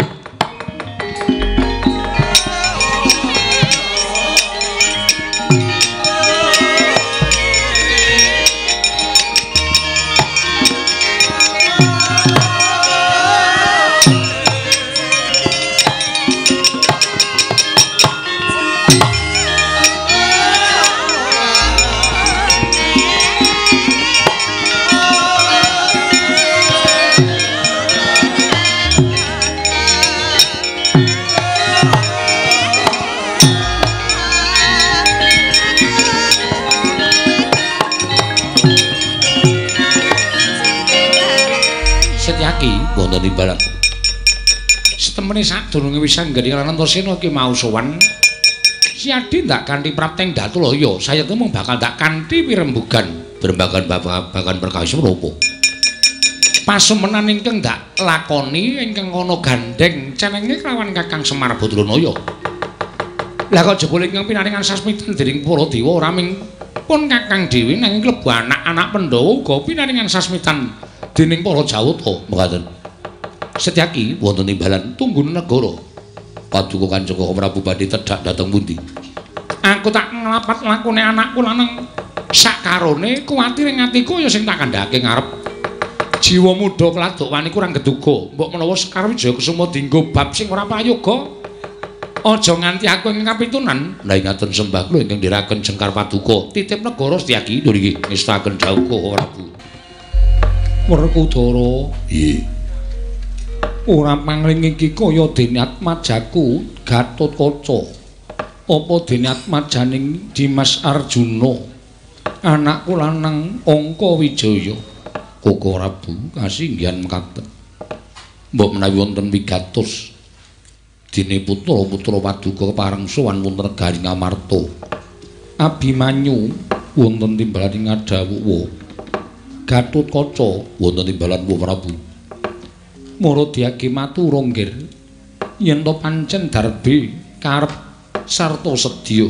S1: Wonten timbalan. Setemene sadurunge wis anggene Antasena iki mau sowan Siadi ndak kanthi prapteng Datulaya, sayekte mung bakal ndak kanthi pirembugan berembagan babagan perkawis menapa. Pasumenan ingkang ndak lakoni ingkang ana gandheng cenenge kelawan Kakang Semar Badranaya. Lah kok jebul ingkang pinaringan sasmitan dening para dewa ora ming pun Kakang dhewe nanging klebu anak-anak Pandhawa uga pinaringan sasmitan dening para Jawata. Mekaten. Setyaki wonten timbalan tunggun negara. Paduka Kanjeng Prabu badhe tedhak dhateng pundi? Aku tak nglapat lakune anakku lanang sakarone kuwatir ing atiku ya sing tak kandhake ngarep. Jiwa muda keladuk wani kurang geduga. Mbok menawa Sekar Wijaya Kusuma dienggo bab sing ora prayoga. Aja nganti aku ing kapitunan. Lah ingaten sembah kula ingkang ndherekaken jengkar paduka. Titip negara Setyaki lho niki ngestaken dawuh Prabu. Werkudara. Nggih. Ora pangling iki kaya dene atmajaku Gatotkaca. Apa dene atmajaning Dimas Arjuna, anakku lanang Angka Wijaya. Koko Prabu kasinggihan mekaten. Mbok menawi wonten wigatos dene putra-putra paduka kepareng sowan wonten negari Ngamarta. Abimanyu wonten timbalan ing ngadhawuwa. Gatotkaca wonten timbalan Wa Prabu. Mara diage matur nggir yen to pancen darbe karep sarta sedya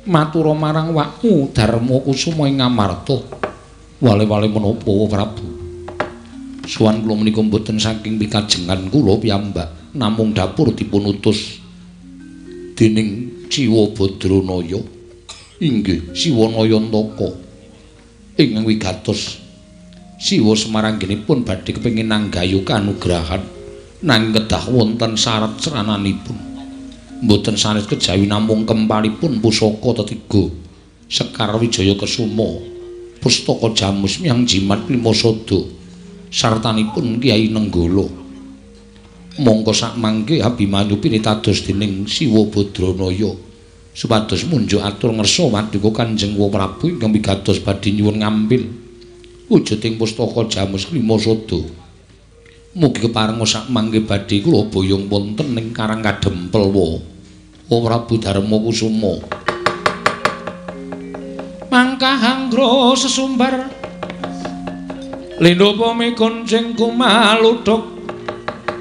S1: matura marang wakmu Darma Kusuma ing Ngamarta. Wale-wale menapa Prabu? Sowan kula menika mboten saking pikajengan kula piyambak, namung dapur dipun utus dening Siwa Badranaya. Inggih Siwa Nayantaka ingkang wigatos. Siwa Semaranggenipun badhe kepengin nanggayu kanugrahan nanging kedah wonten syarat srananipun. Mboten sanes kejawi namung kempalipun pusaka tetiga Sekar Wijaya Kesuma, pustaka Jamus Miang Jimat Limasada sartanipun Kyai Nenggala. Mongko sakmangke Abimanyu pinitados dening Siwa Badranaya supados munjuk atur ngersa paduka Kanjeng Prabu ingkang wigatos badhe nyuwun ngambil wujuding pustaka Jamus Limasada. Mugi keparenga sakmangke badhe kula boyong wonten ing Karang Kadempel wa Prabu Darma Kusuma. Mangkah anggra sesumbar lindha pamikoncing kumaludhuk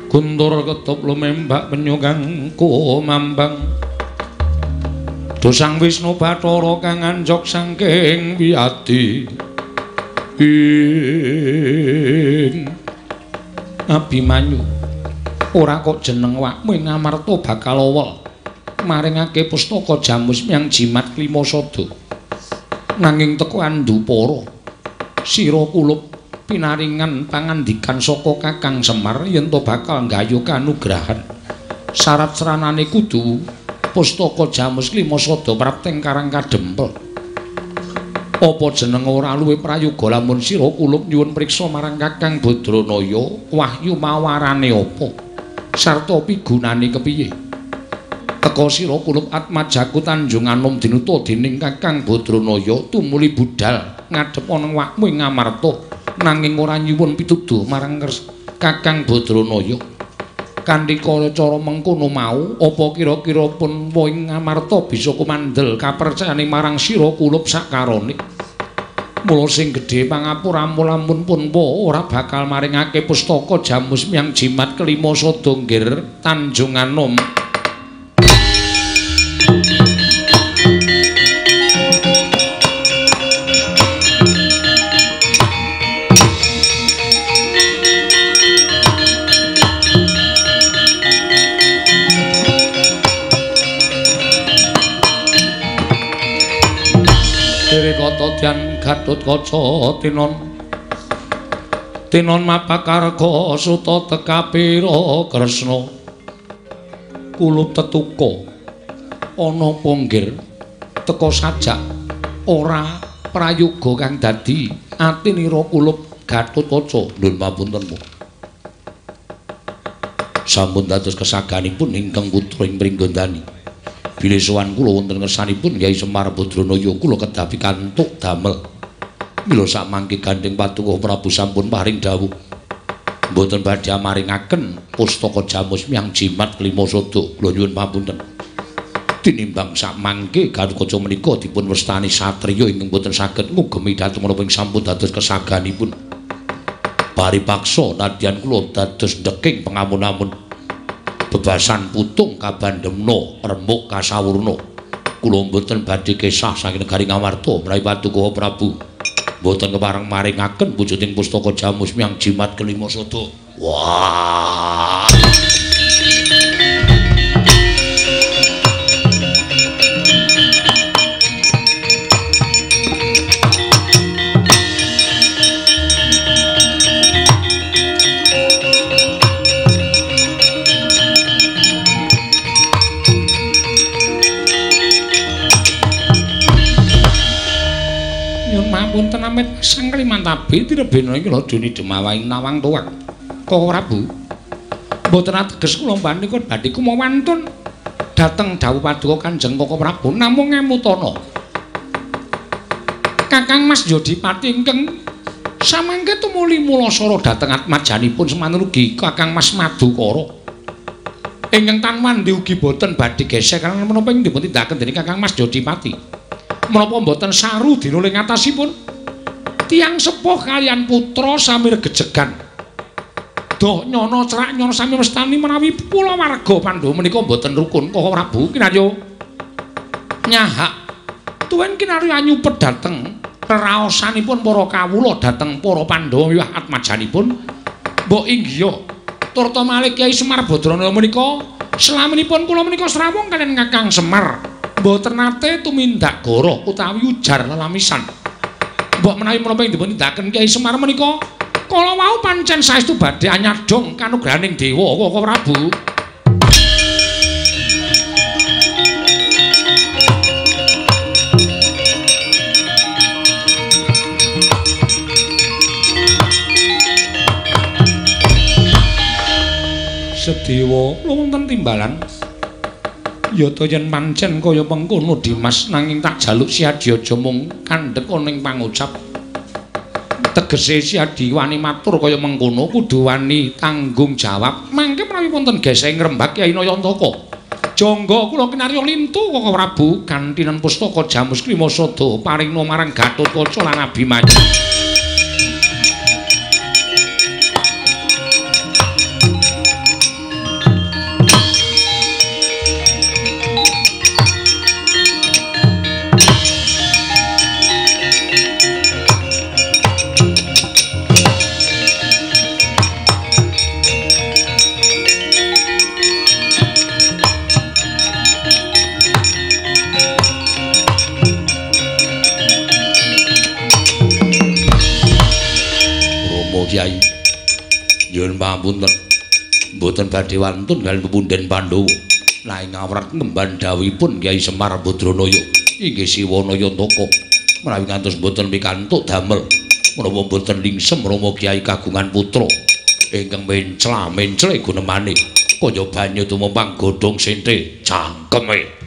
S1: guntur ketup lumembak penyu kang kumambang dosang Wisnu Bathara kang anjog saking wiyadi. Ing Abimanyu ora kok jeneng wakmu ing Ngamarta bakal owel maringake pustaka Jamus Miang Jimat Klimasada. Nanging teko andupara sira kulup pinaringan pangandikan saka Kakang Semar yen to bakal nggayuh kanugrahan. Syarat sranane kudu pustaka Jamus Klimasada prapteng Karang Kadempel. Apa jeneng ora luwih prayoga lamun sira kulup nyuwun priksa marang Kakang Badranaya wahyu mawarane apa sarta pigunane kepiye? Teka sira kulup atmajaku Tanjung Anom dinuta dening Kakang Badranaya tumuli budhal ngadhep ana wakmu ing Ngamarta nanging ora nyuwun pituduh marang Kakang Badranaya. Kanthi cara mengkono mau apa kira-kira pun ing Ngamarta bisa kumandel kapercayane marang sira kulup sakarone. Mula sing gedhe pangapuramu lamun pun ora bakal maringake pustaka Jamus Miang Jimat Klimasada nggir Tanjung Anom. Dian Gatotkaca tinon tinon mapakarga suta tekapira Kresna kulup tetuka ana ponggir teka sajak ora prayoga kang dadi atinira kulup Gatotkaca. Nuwun pamunten sampun dados kesaganipun ingkang putra ing Pringgondani. Bilih sowan kula wonten ngersanipun Kyai Semar Badranaya kula kedah pikantuk damel. Mila sakmangke gandheng paduka Prabu sampun paring dawuh. Mboten badhe maringaken pustaka Jamus Miang Jimat Kelima Sada. Kula nyuwun pamunten. Tinimbang sakmangke Gatotkaca menika dipun wastani satriya ingkang boten saged ngugemi dhateng menapa ing sampun dados kesaganipun. Paripaksa nadyan kula dados ndeking pangamun-amun. Bebasan putung kabandemna remuk kasawurna. Kula mboten badhe kesah saking negari Ngamarta menawi Paduka Prabu mboten kepareng maringaken wujuding pustaka Jamus Miang Jimat Kelima Sada. Wah. Punten amit sang Klimantabi tirebena iki lho dene demawaing nawang tuwak. Koko Prabu. Mboten ateges kula panika badhe kumawantun dhateng dawuh paduka Kanjeng Koko Prabu namung ngemutana. Kakang Mas Yodipati ingkang samangke tumuli mulasara dhateng atmajanipun semanten ugi Kakang Mas Madukara. Ingkang tanwandi ugi boten badhe gesek karena menapa ing dipun tindakaken dening Kakang Mas Yodipati. Menapa mboten saru dina ing atasipun tiyang sepuh kaliyan putra sami regejegan doh nyono cerak nyono sami mestani menawi kulawarga Pandhawa menika mboten rukun. Koko Prabu kinarya nyahak tuwin kinarya nyupet dhateng reraosanipun para kawula dhateng para Pandhawa wiwah atmajanipun mbok inggiha turta malih Kyai Semar Badrana menika selaminipun kula menika srawung kaliyan Kakang Semar mboten nate tumindak goro utawi ujar lelamisan. Mbok menawi menapa ing dipun tindakaken Kyai Semar menika kala wau pancen saestu badhe anyadong kanugrahaning dewa Koko Prabu. Sedewa wonten timbalan. Yata yen pancen kaya mengkono Dimas nanging tak jaluk Siadi aja mung kandhek ana ing pangucap. Tegese Siadi wani matur kaya mengkono kudu wani tanggung jawab. Mangke menawi wonten geseh ngrembak Kyai Nayantaka. Jangga kula kinarya lintu Koko Prabu gantinen pustaka Jamus Klima Sada paringna marang Gatotkaca lan Abimanyu. Kyai nyuwun pamunten mboten badhe wantun kaliyan pepunden Pandhawa nanging awrat ngemban dawuhipun Kyai Semar Badranaya inggih Siwa Nayantaka menawi ngantos mboten pikantuk damel menapa mboten lingsem Rama Kyai kagungan putra ingkang mencla-mencle gunemane kaya banyu tumempang godhong sente cangkeme.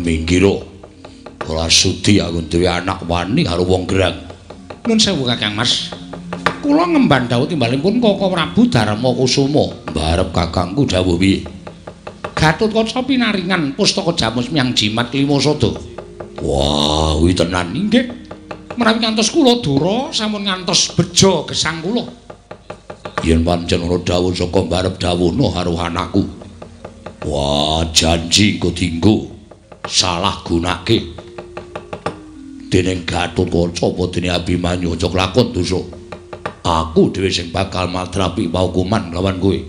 S1: Minggira ora sudi aku duwe anak wani karo wong gerang. Nuwun sewu Kakang Mas. Kula ngemban dawuh timbalipun Koko Prabu Darma Kusuma. Mbarep kakangku dawuh piye? Gatotkaca pinaringan pustaka Jamus Miang Jimat Klima Sada. Wah, kuwi tenan inggih. Menawi ngantos kula dura sampun ngantos bejo gesang kula. Yen pancen ana dawuh saka mbarep dawuhna karo anakku. Wah, janji engko dinggo salah gunake. Dening Gatotkaca apa dene Abimanyu aja kelakon dosa. Aku dhewe sing bakal matrapi paukuman lawan kowe.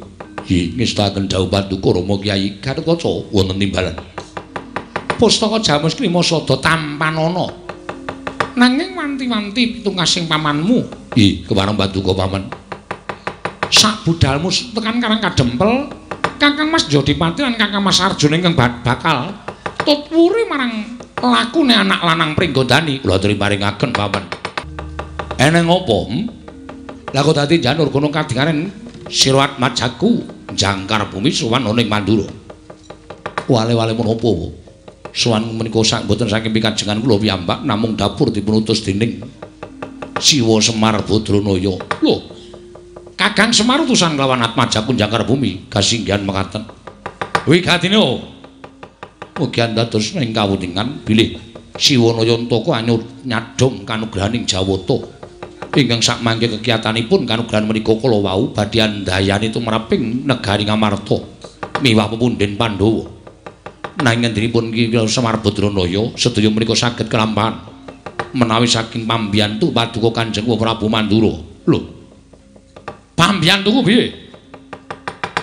S1: Hi, ngestaken dawuh paduka Rama Kyai Gatotkaca wonten timbalan. Pustaka Jamus Klima Sada tampanana. Nanging wanti-wanti pitungkasing pamanmu. Ih, kepareng paduka paman. Sak budalmu tekan Karang Kadempel, Kakang Mas Jodipati lan Kakang Mas Arjuna ingkang bakal tutwuri marang lakune anak lanang Pringgondani. Kula aturi paringaken paman. Eneng apa? Lah kok dadi janur gunung kadingaren sira atmajaku jangkar bumi sowan ana ing Mandura. Wale-wale menapa? Sowan menika sak mboten saking pikajengan kula piyambak namung dapur dipunutus dening Siwa Semar Badranaya. Lho, Kakang Semar utusan kelawan atmajaku jangkar bumi kasinggihan mekaten. Wigatine mugi andados ing kawuningan bilih Siwa Nayantaka anyur nyadhong kanugrahaning Jawata. Ingkang sakmangke kekiyatanipun kanugrahan menika kala wau badhe andayani tumraping negari Ngamarta miwah pepundhen Pandhawa. Nanging ngendinipun Ki Semar Badranaya sedaya menika saged kelampahan menawi saking pambiyantu paduka Kanjeng Prabu Mandura. Lho, pambiyantuku piye?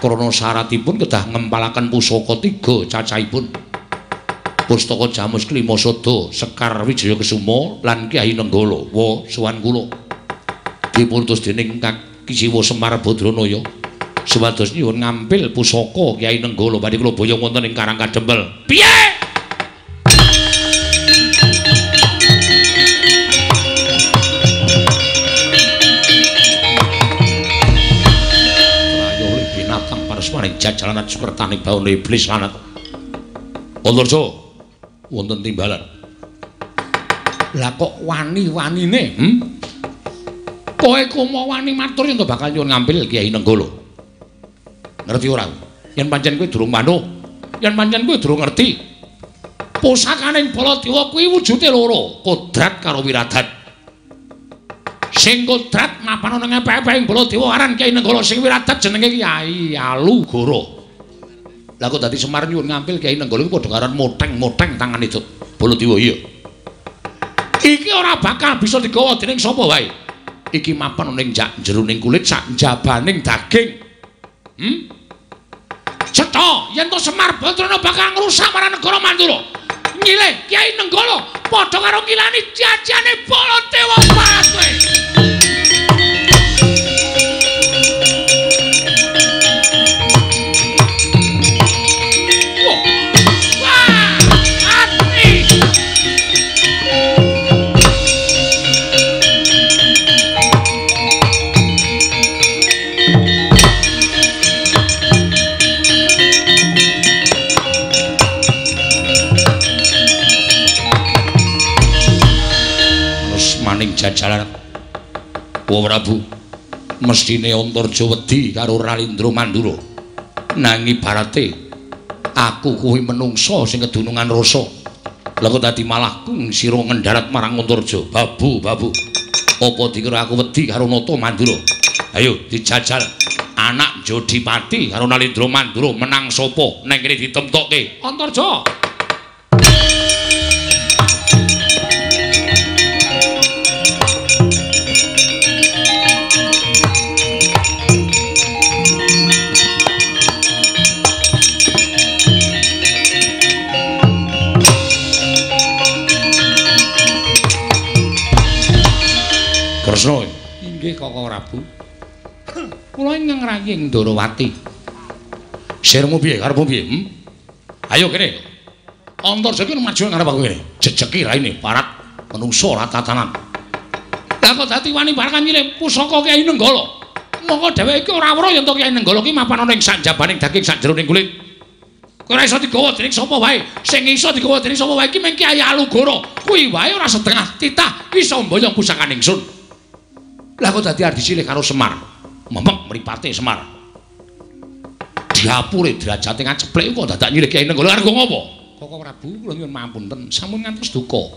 S1: Krana syaratipun kedah ngempalaken pusaka tiga cacahipun. Pustaka Jamus Klima Sada, Sekar Wijaya Kesuma lan Kyai Nenggala. Wa sowan kula. Diputus dening Kaki Siwa Semar Badranaya supados nyuwun ngampil pusaka Kyai Nenggala badhe kula boyong wonten ing Karang Kadempel. Piye? Rayo binatang parasmaning jajalanan sukertaning baune iblis lanat. Antarja wonten timbalan. Lah kok wani-wanine? Kowe komo wani matur yen to bakal nyuwun ngampil Kyai Nenggala. Ngerti ora? Yen pancen kowe durung manuk, yen pancen kowe durung ngerti. Pusakaning Baladewa kuwi wujude loro, kodrat karo wiradat. Sing kodrat mapan ana ngepek-epek ing Baladewa aran Kyai Nenggala, sing wiradat jenenge Kyai Alugoro. Lah kok dadi Semar nyuwun ngampil Kyai Nenggala kuwi padha karo moteng-moteng tangane Baladewa iya. Iki ora bakal bisa digawa dening sapa wae. Iki mapan ana ing jeroning kulit sak njabaning daging. Cetha yen to Semar Badrana bakal ngrusak marang negara Mandura. Nyilih Kyai Nenggala padha karo ngilani jajane Baladewa kowe. Wah, ati. Maning jajalan Wa Prabu mestine Antarja wedi karo Ralindra Mandura. Nanging ibarate aku kuwi menungsa sing kedunungan rasa. Lah kok dadi malah sira ngendharat marang Antarja. Babu, babu. Apa dikira aku wedi karo Nata Mandura? Ayo dijajal. Anak Jodipati karo Nalindra Mandura menang sapa? Neng kene ditemtokke. Antarja. Kresna. Inggih Kakang Prabu. Kula ingkang ngrayi ing Ndorowati. Sirmu piye? Karepmu piye? Ayo kene. Antarja iki maju ngarep aku kene. Jejeki raine parat menungsa ora tatanan. Lah kok dadi wani barakan nyilih pusaka Kyai Nenggala. Mongko dheweke iki ora weruh yen to Kyai Nenggala ki mapan ana ing sanjabaning daging sakjeroning kulit. Kowe ora iso digawa dening sapa wae. Sing iso digawa dening sapa wae iki mung Kyai Alugoro. Kuwi wae ora setengah titah iso mboyong pusakane ingsun. Lah kok dadi ardi silih karo Semar. Memek mripate Semar. Diapure derajate ngaceplek kok dadak nyilih Kyai Nenggala arep ngopo? Koko Prabu kula nyuwun mapunten sampun ngantos duka.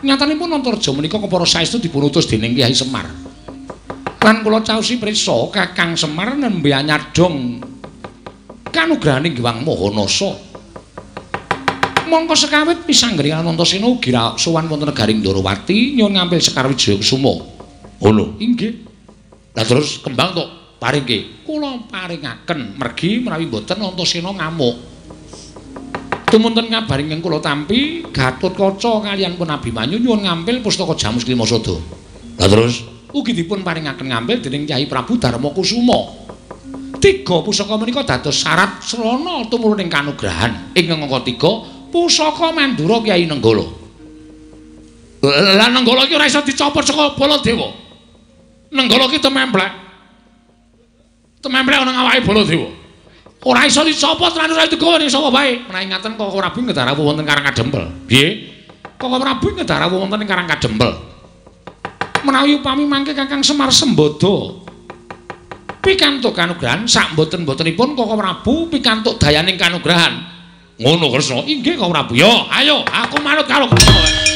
S1: Nyatanipun Antarja menika kepara saestu dipunutus dening Kyai Semar. Lan kula caosi prisa Kakang Semar nembe anyadhong kanugrahaning Hyang Maha Nasa. Mongko sekawit pisanggri Anantasena ugi sowan wonten negaring Ndorowati nyuwun ngampil Sekar Wijaya Kusuma. Ngono. Inggih. Lah terus kembang tok paringke. Kula paringaken mergi menawi mboten Antasena ngamuk. Tumunten kabar ingkang kula tampi, Gatotkaca kaliyan pun Abimanyu nyuwun ngampil pustaka Jamus Klimasada. Lah terus ugi dipun paringaken ngampil dening Kyai Prabu Darma Kusuma. Tiga pusaka menika dados syarat srana tumuruning kanugrahan. Ingkang angka 3, pusaka Mandura Kyai Nenggala. Lah Nenggala iki ora iso dicopot saka Baladewa. Nenggala iki tememplek. Tememplek ana awake Baladewa. Ora iso dicopot lan ora digawa ning sapa bae. Menawi ngaten Koko Prabu ngedarawu wonten Karang Kadempel. Piye? Koko Prabu ngedarawu wonten ing Karang Kadempel. Menawi upami mangke Kakang Semar Sembada pikantuk kanugrahan sak mboten-mbotenipun Koko Prabu pikantuk dayaning kanugrahan. Ngono Kresna. Inggih Koko Prabu. Yo, ayo aku manut karo Kresna.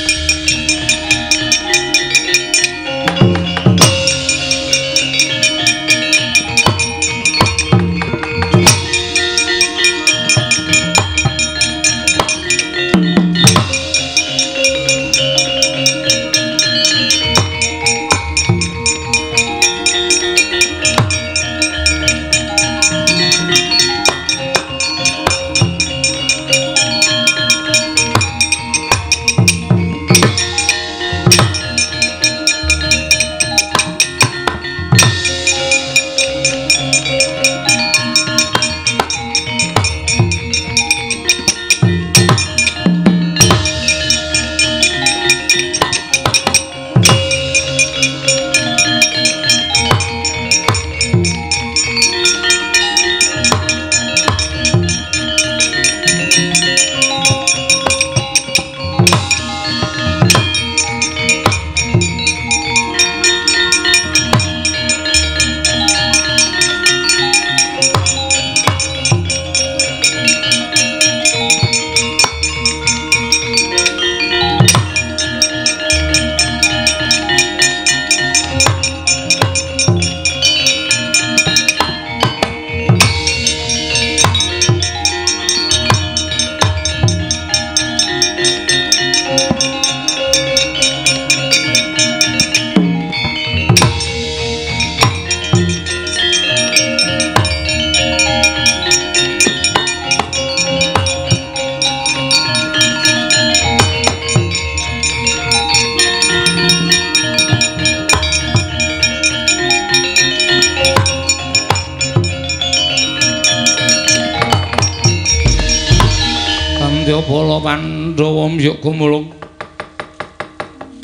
S1: Bala Pandhawa mbyuk gumulung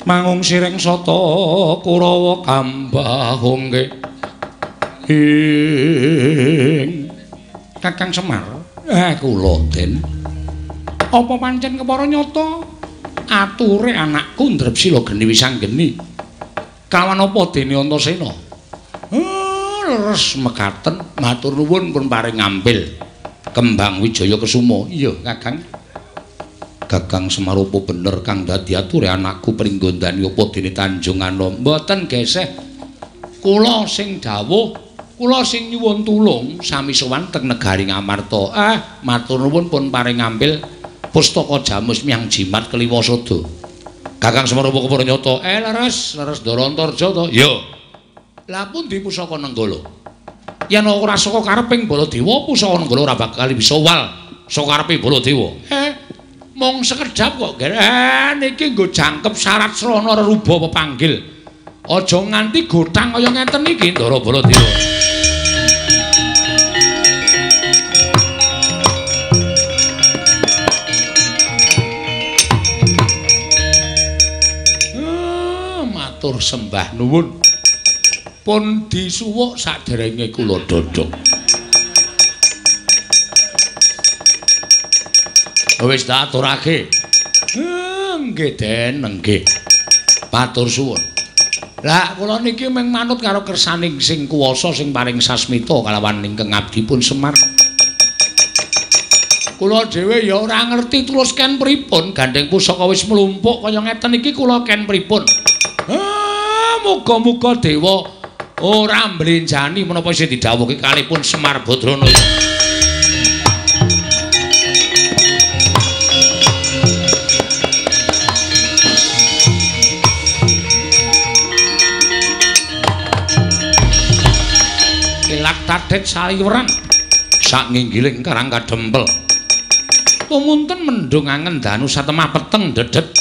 S1: mangung siring sata Kurawa kambahungke ing Kakang Semar. Kula Den, apa pancen kepara nyata ature anakku Ndrepsila geni wisanggeni kawan apa dene Antasena? Leres mekaten, matur nuwun pun paring ngampil Kembang Wijaya Kesuma. Iya Kakang. Kakang Semar apa bener kang dadi ature anakku Pringgondani apa dene Tanjung Anom? Mboten geseh. Kula sing dawuh, kula sing nyuwun tulung sami sowan teng negari Ngamarta. Matur nuwun pun paring ngampil pustaka Jamus Miang Jimat Kliwasada. Kakang Semar apa kepara nyata? Leres, leres Ndara Antarja to? Iya. Lah pundi pusaka Nenggala? Yen ora saka kareping Baladewa, pusaka Nenggala ora bakal bisa wal saka karepe Baladewa. Mung sekedhap kok, niki nggo jangkep syarat srana reruba pepanggil. Aja nganti gothang kaya ngeten iki Ndara Baladewa. Matur sembah nuwun. Pun disuwuk saderenge kula dhodhong. Wis tak aturake. Nggih Den, nggih. Matur suwun. Lah kula niki mung manut karo kersaning sing kuwasa sing paring sasmita kalawan ingkang abdipun Semar. Kula dhewe ya ora ngerti terus ken pripun, gandeng pusaka wis mlumpuk kaya ngeten iki kula ken pripun. Muga-muga dewa ora mblenjani menapa isih didhawuhke kalihipun Semar Badrana. Ilak tadet saliweran sak nginggiling Karang Kadempel. Tumunten mendung angen danu satemah peteng dedet.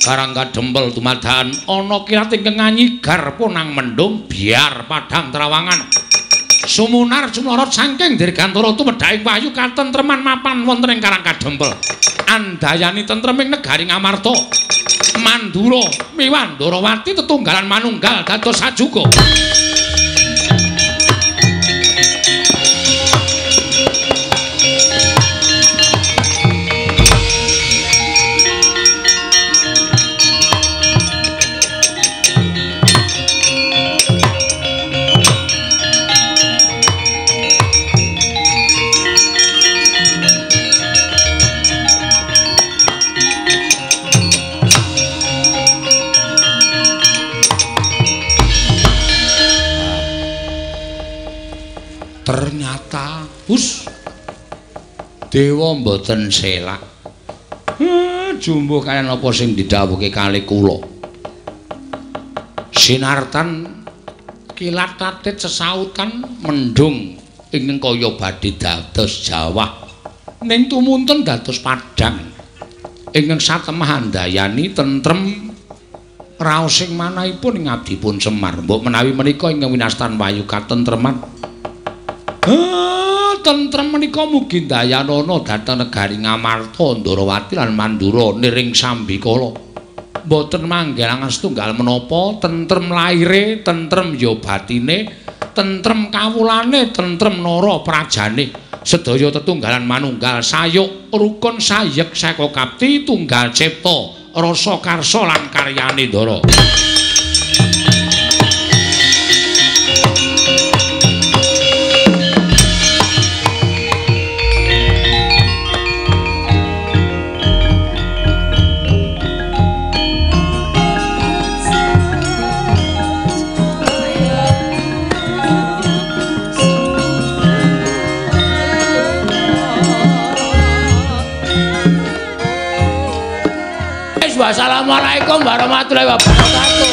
S1: Karang kadempel dumadakan ana kilat ingkang nganyigar punang mendung biar padhang trawangan. Sumunar sumlorot saking dirgantara tumedhaking wahyu katentreman mapan wonten ing Karang Kadempel. Andayani tentreming negari Ngamarta. Mandura miwah Ndorowati tetunggalan manunggal dados sajuga. Ternyata hus dewa mboten selak. Jumbuh kaliyan apa sing didhawuhke kali kula. Sinartan kilat tatit sesautan mendung ingkang kaya badhe dados jawah. Ning tumunten dados padhang. Ingkang satemah andayani tentrem raosing manahipun ing abdipun Semar. Mbok menawi menika ingkang winastan wayu katentreman. Tentrem menika mugi ndayanana dhateng negari Ngamarta, Ndorowati lan Mandura niring sambikala. Mboten manggelangan setunggal menapa, tentrem laire, tentrem ya batine, tentrem kawulane, tentrem nara prajane. Sedaya tetunggalan manunggal sayuk rukun sayek seka kapti tunggal cipta rasa karsa lan karyane Ndara. Wassalamualaikum warahmatullahi wabarakatuh.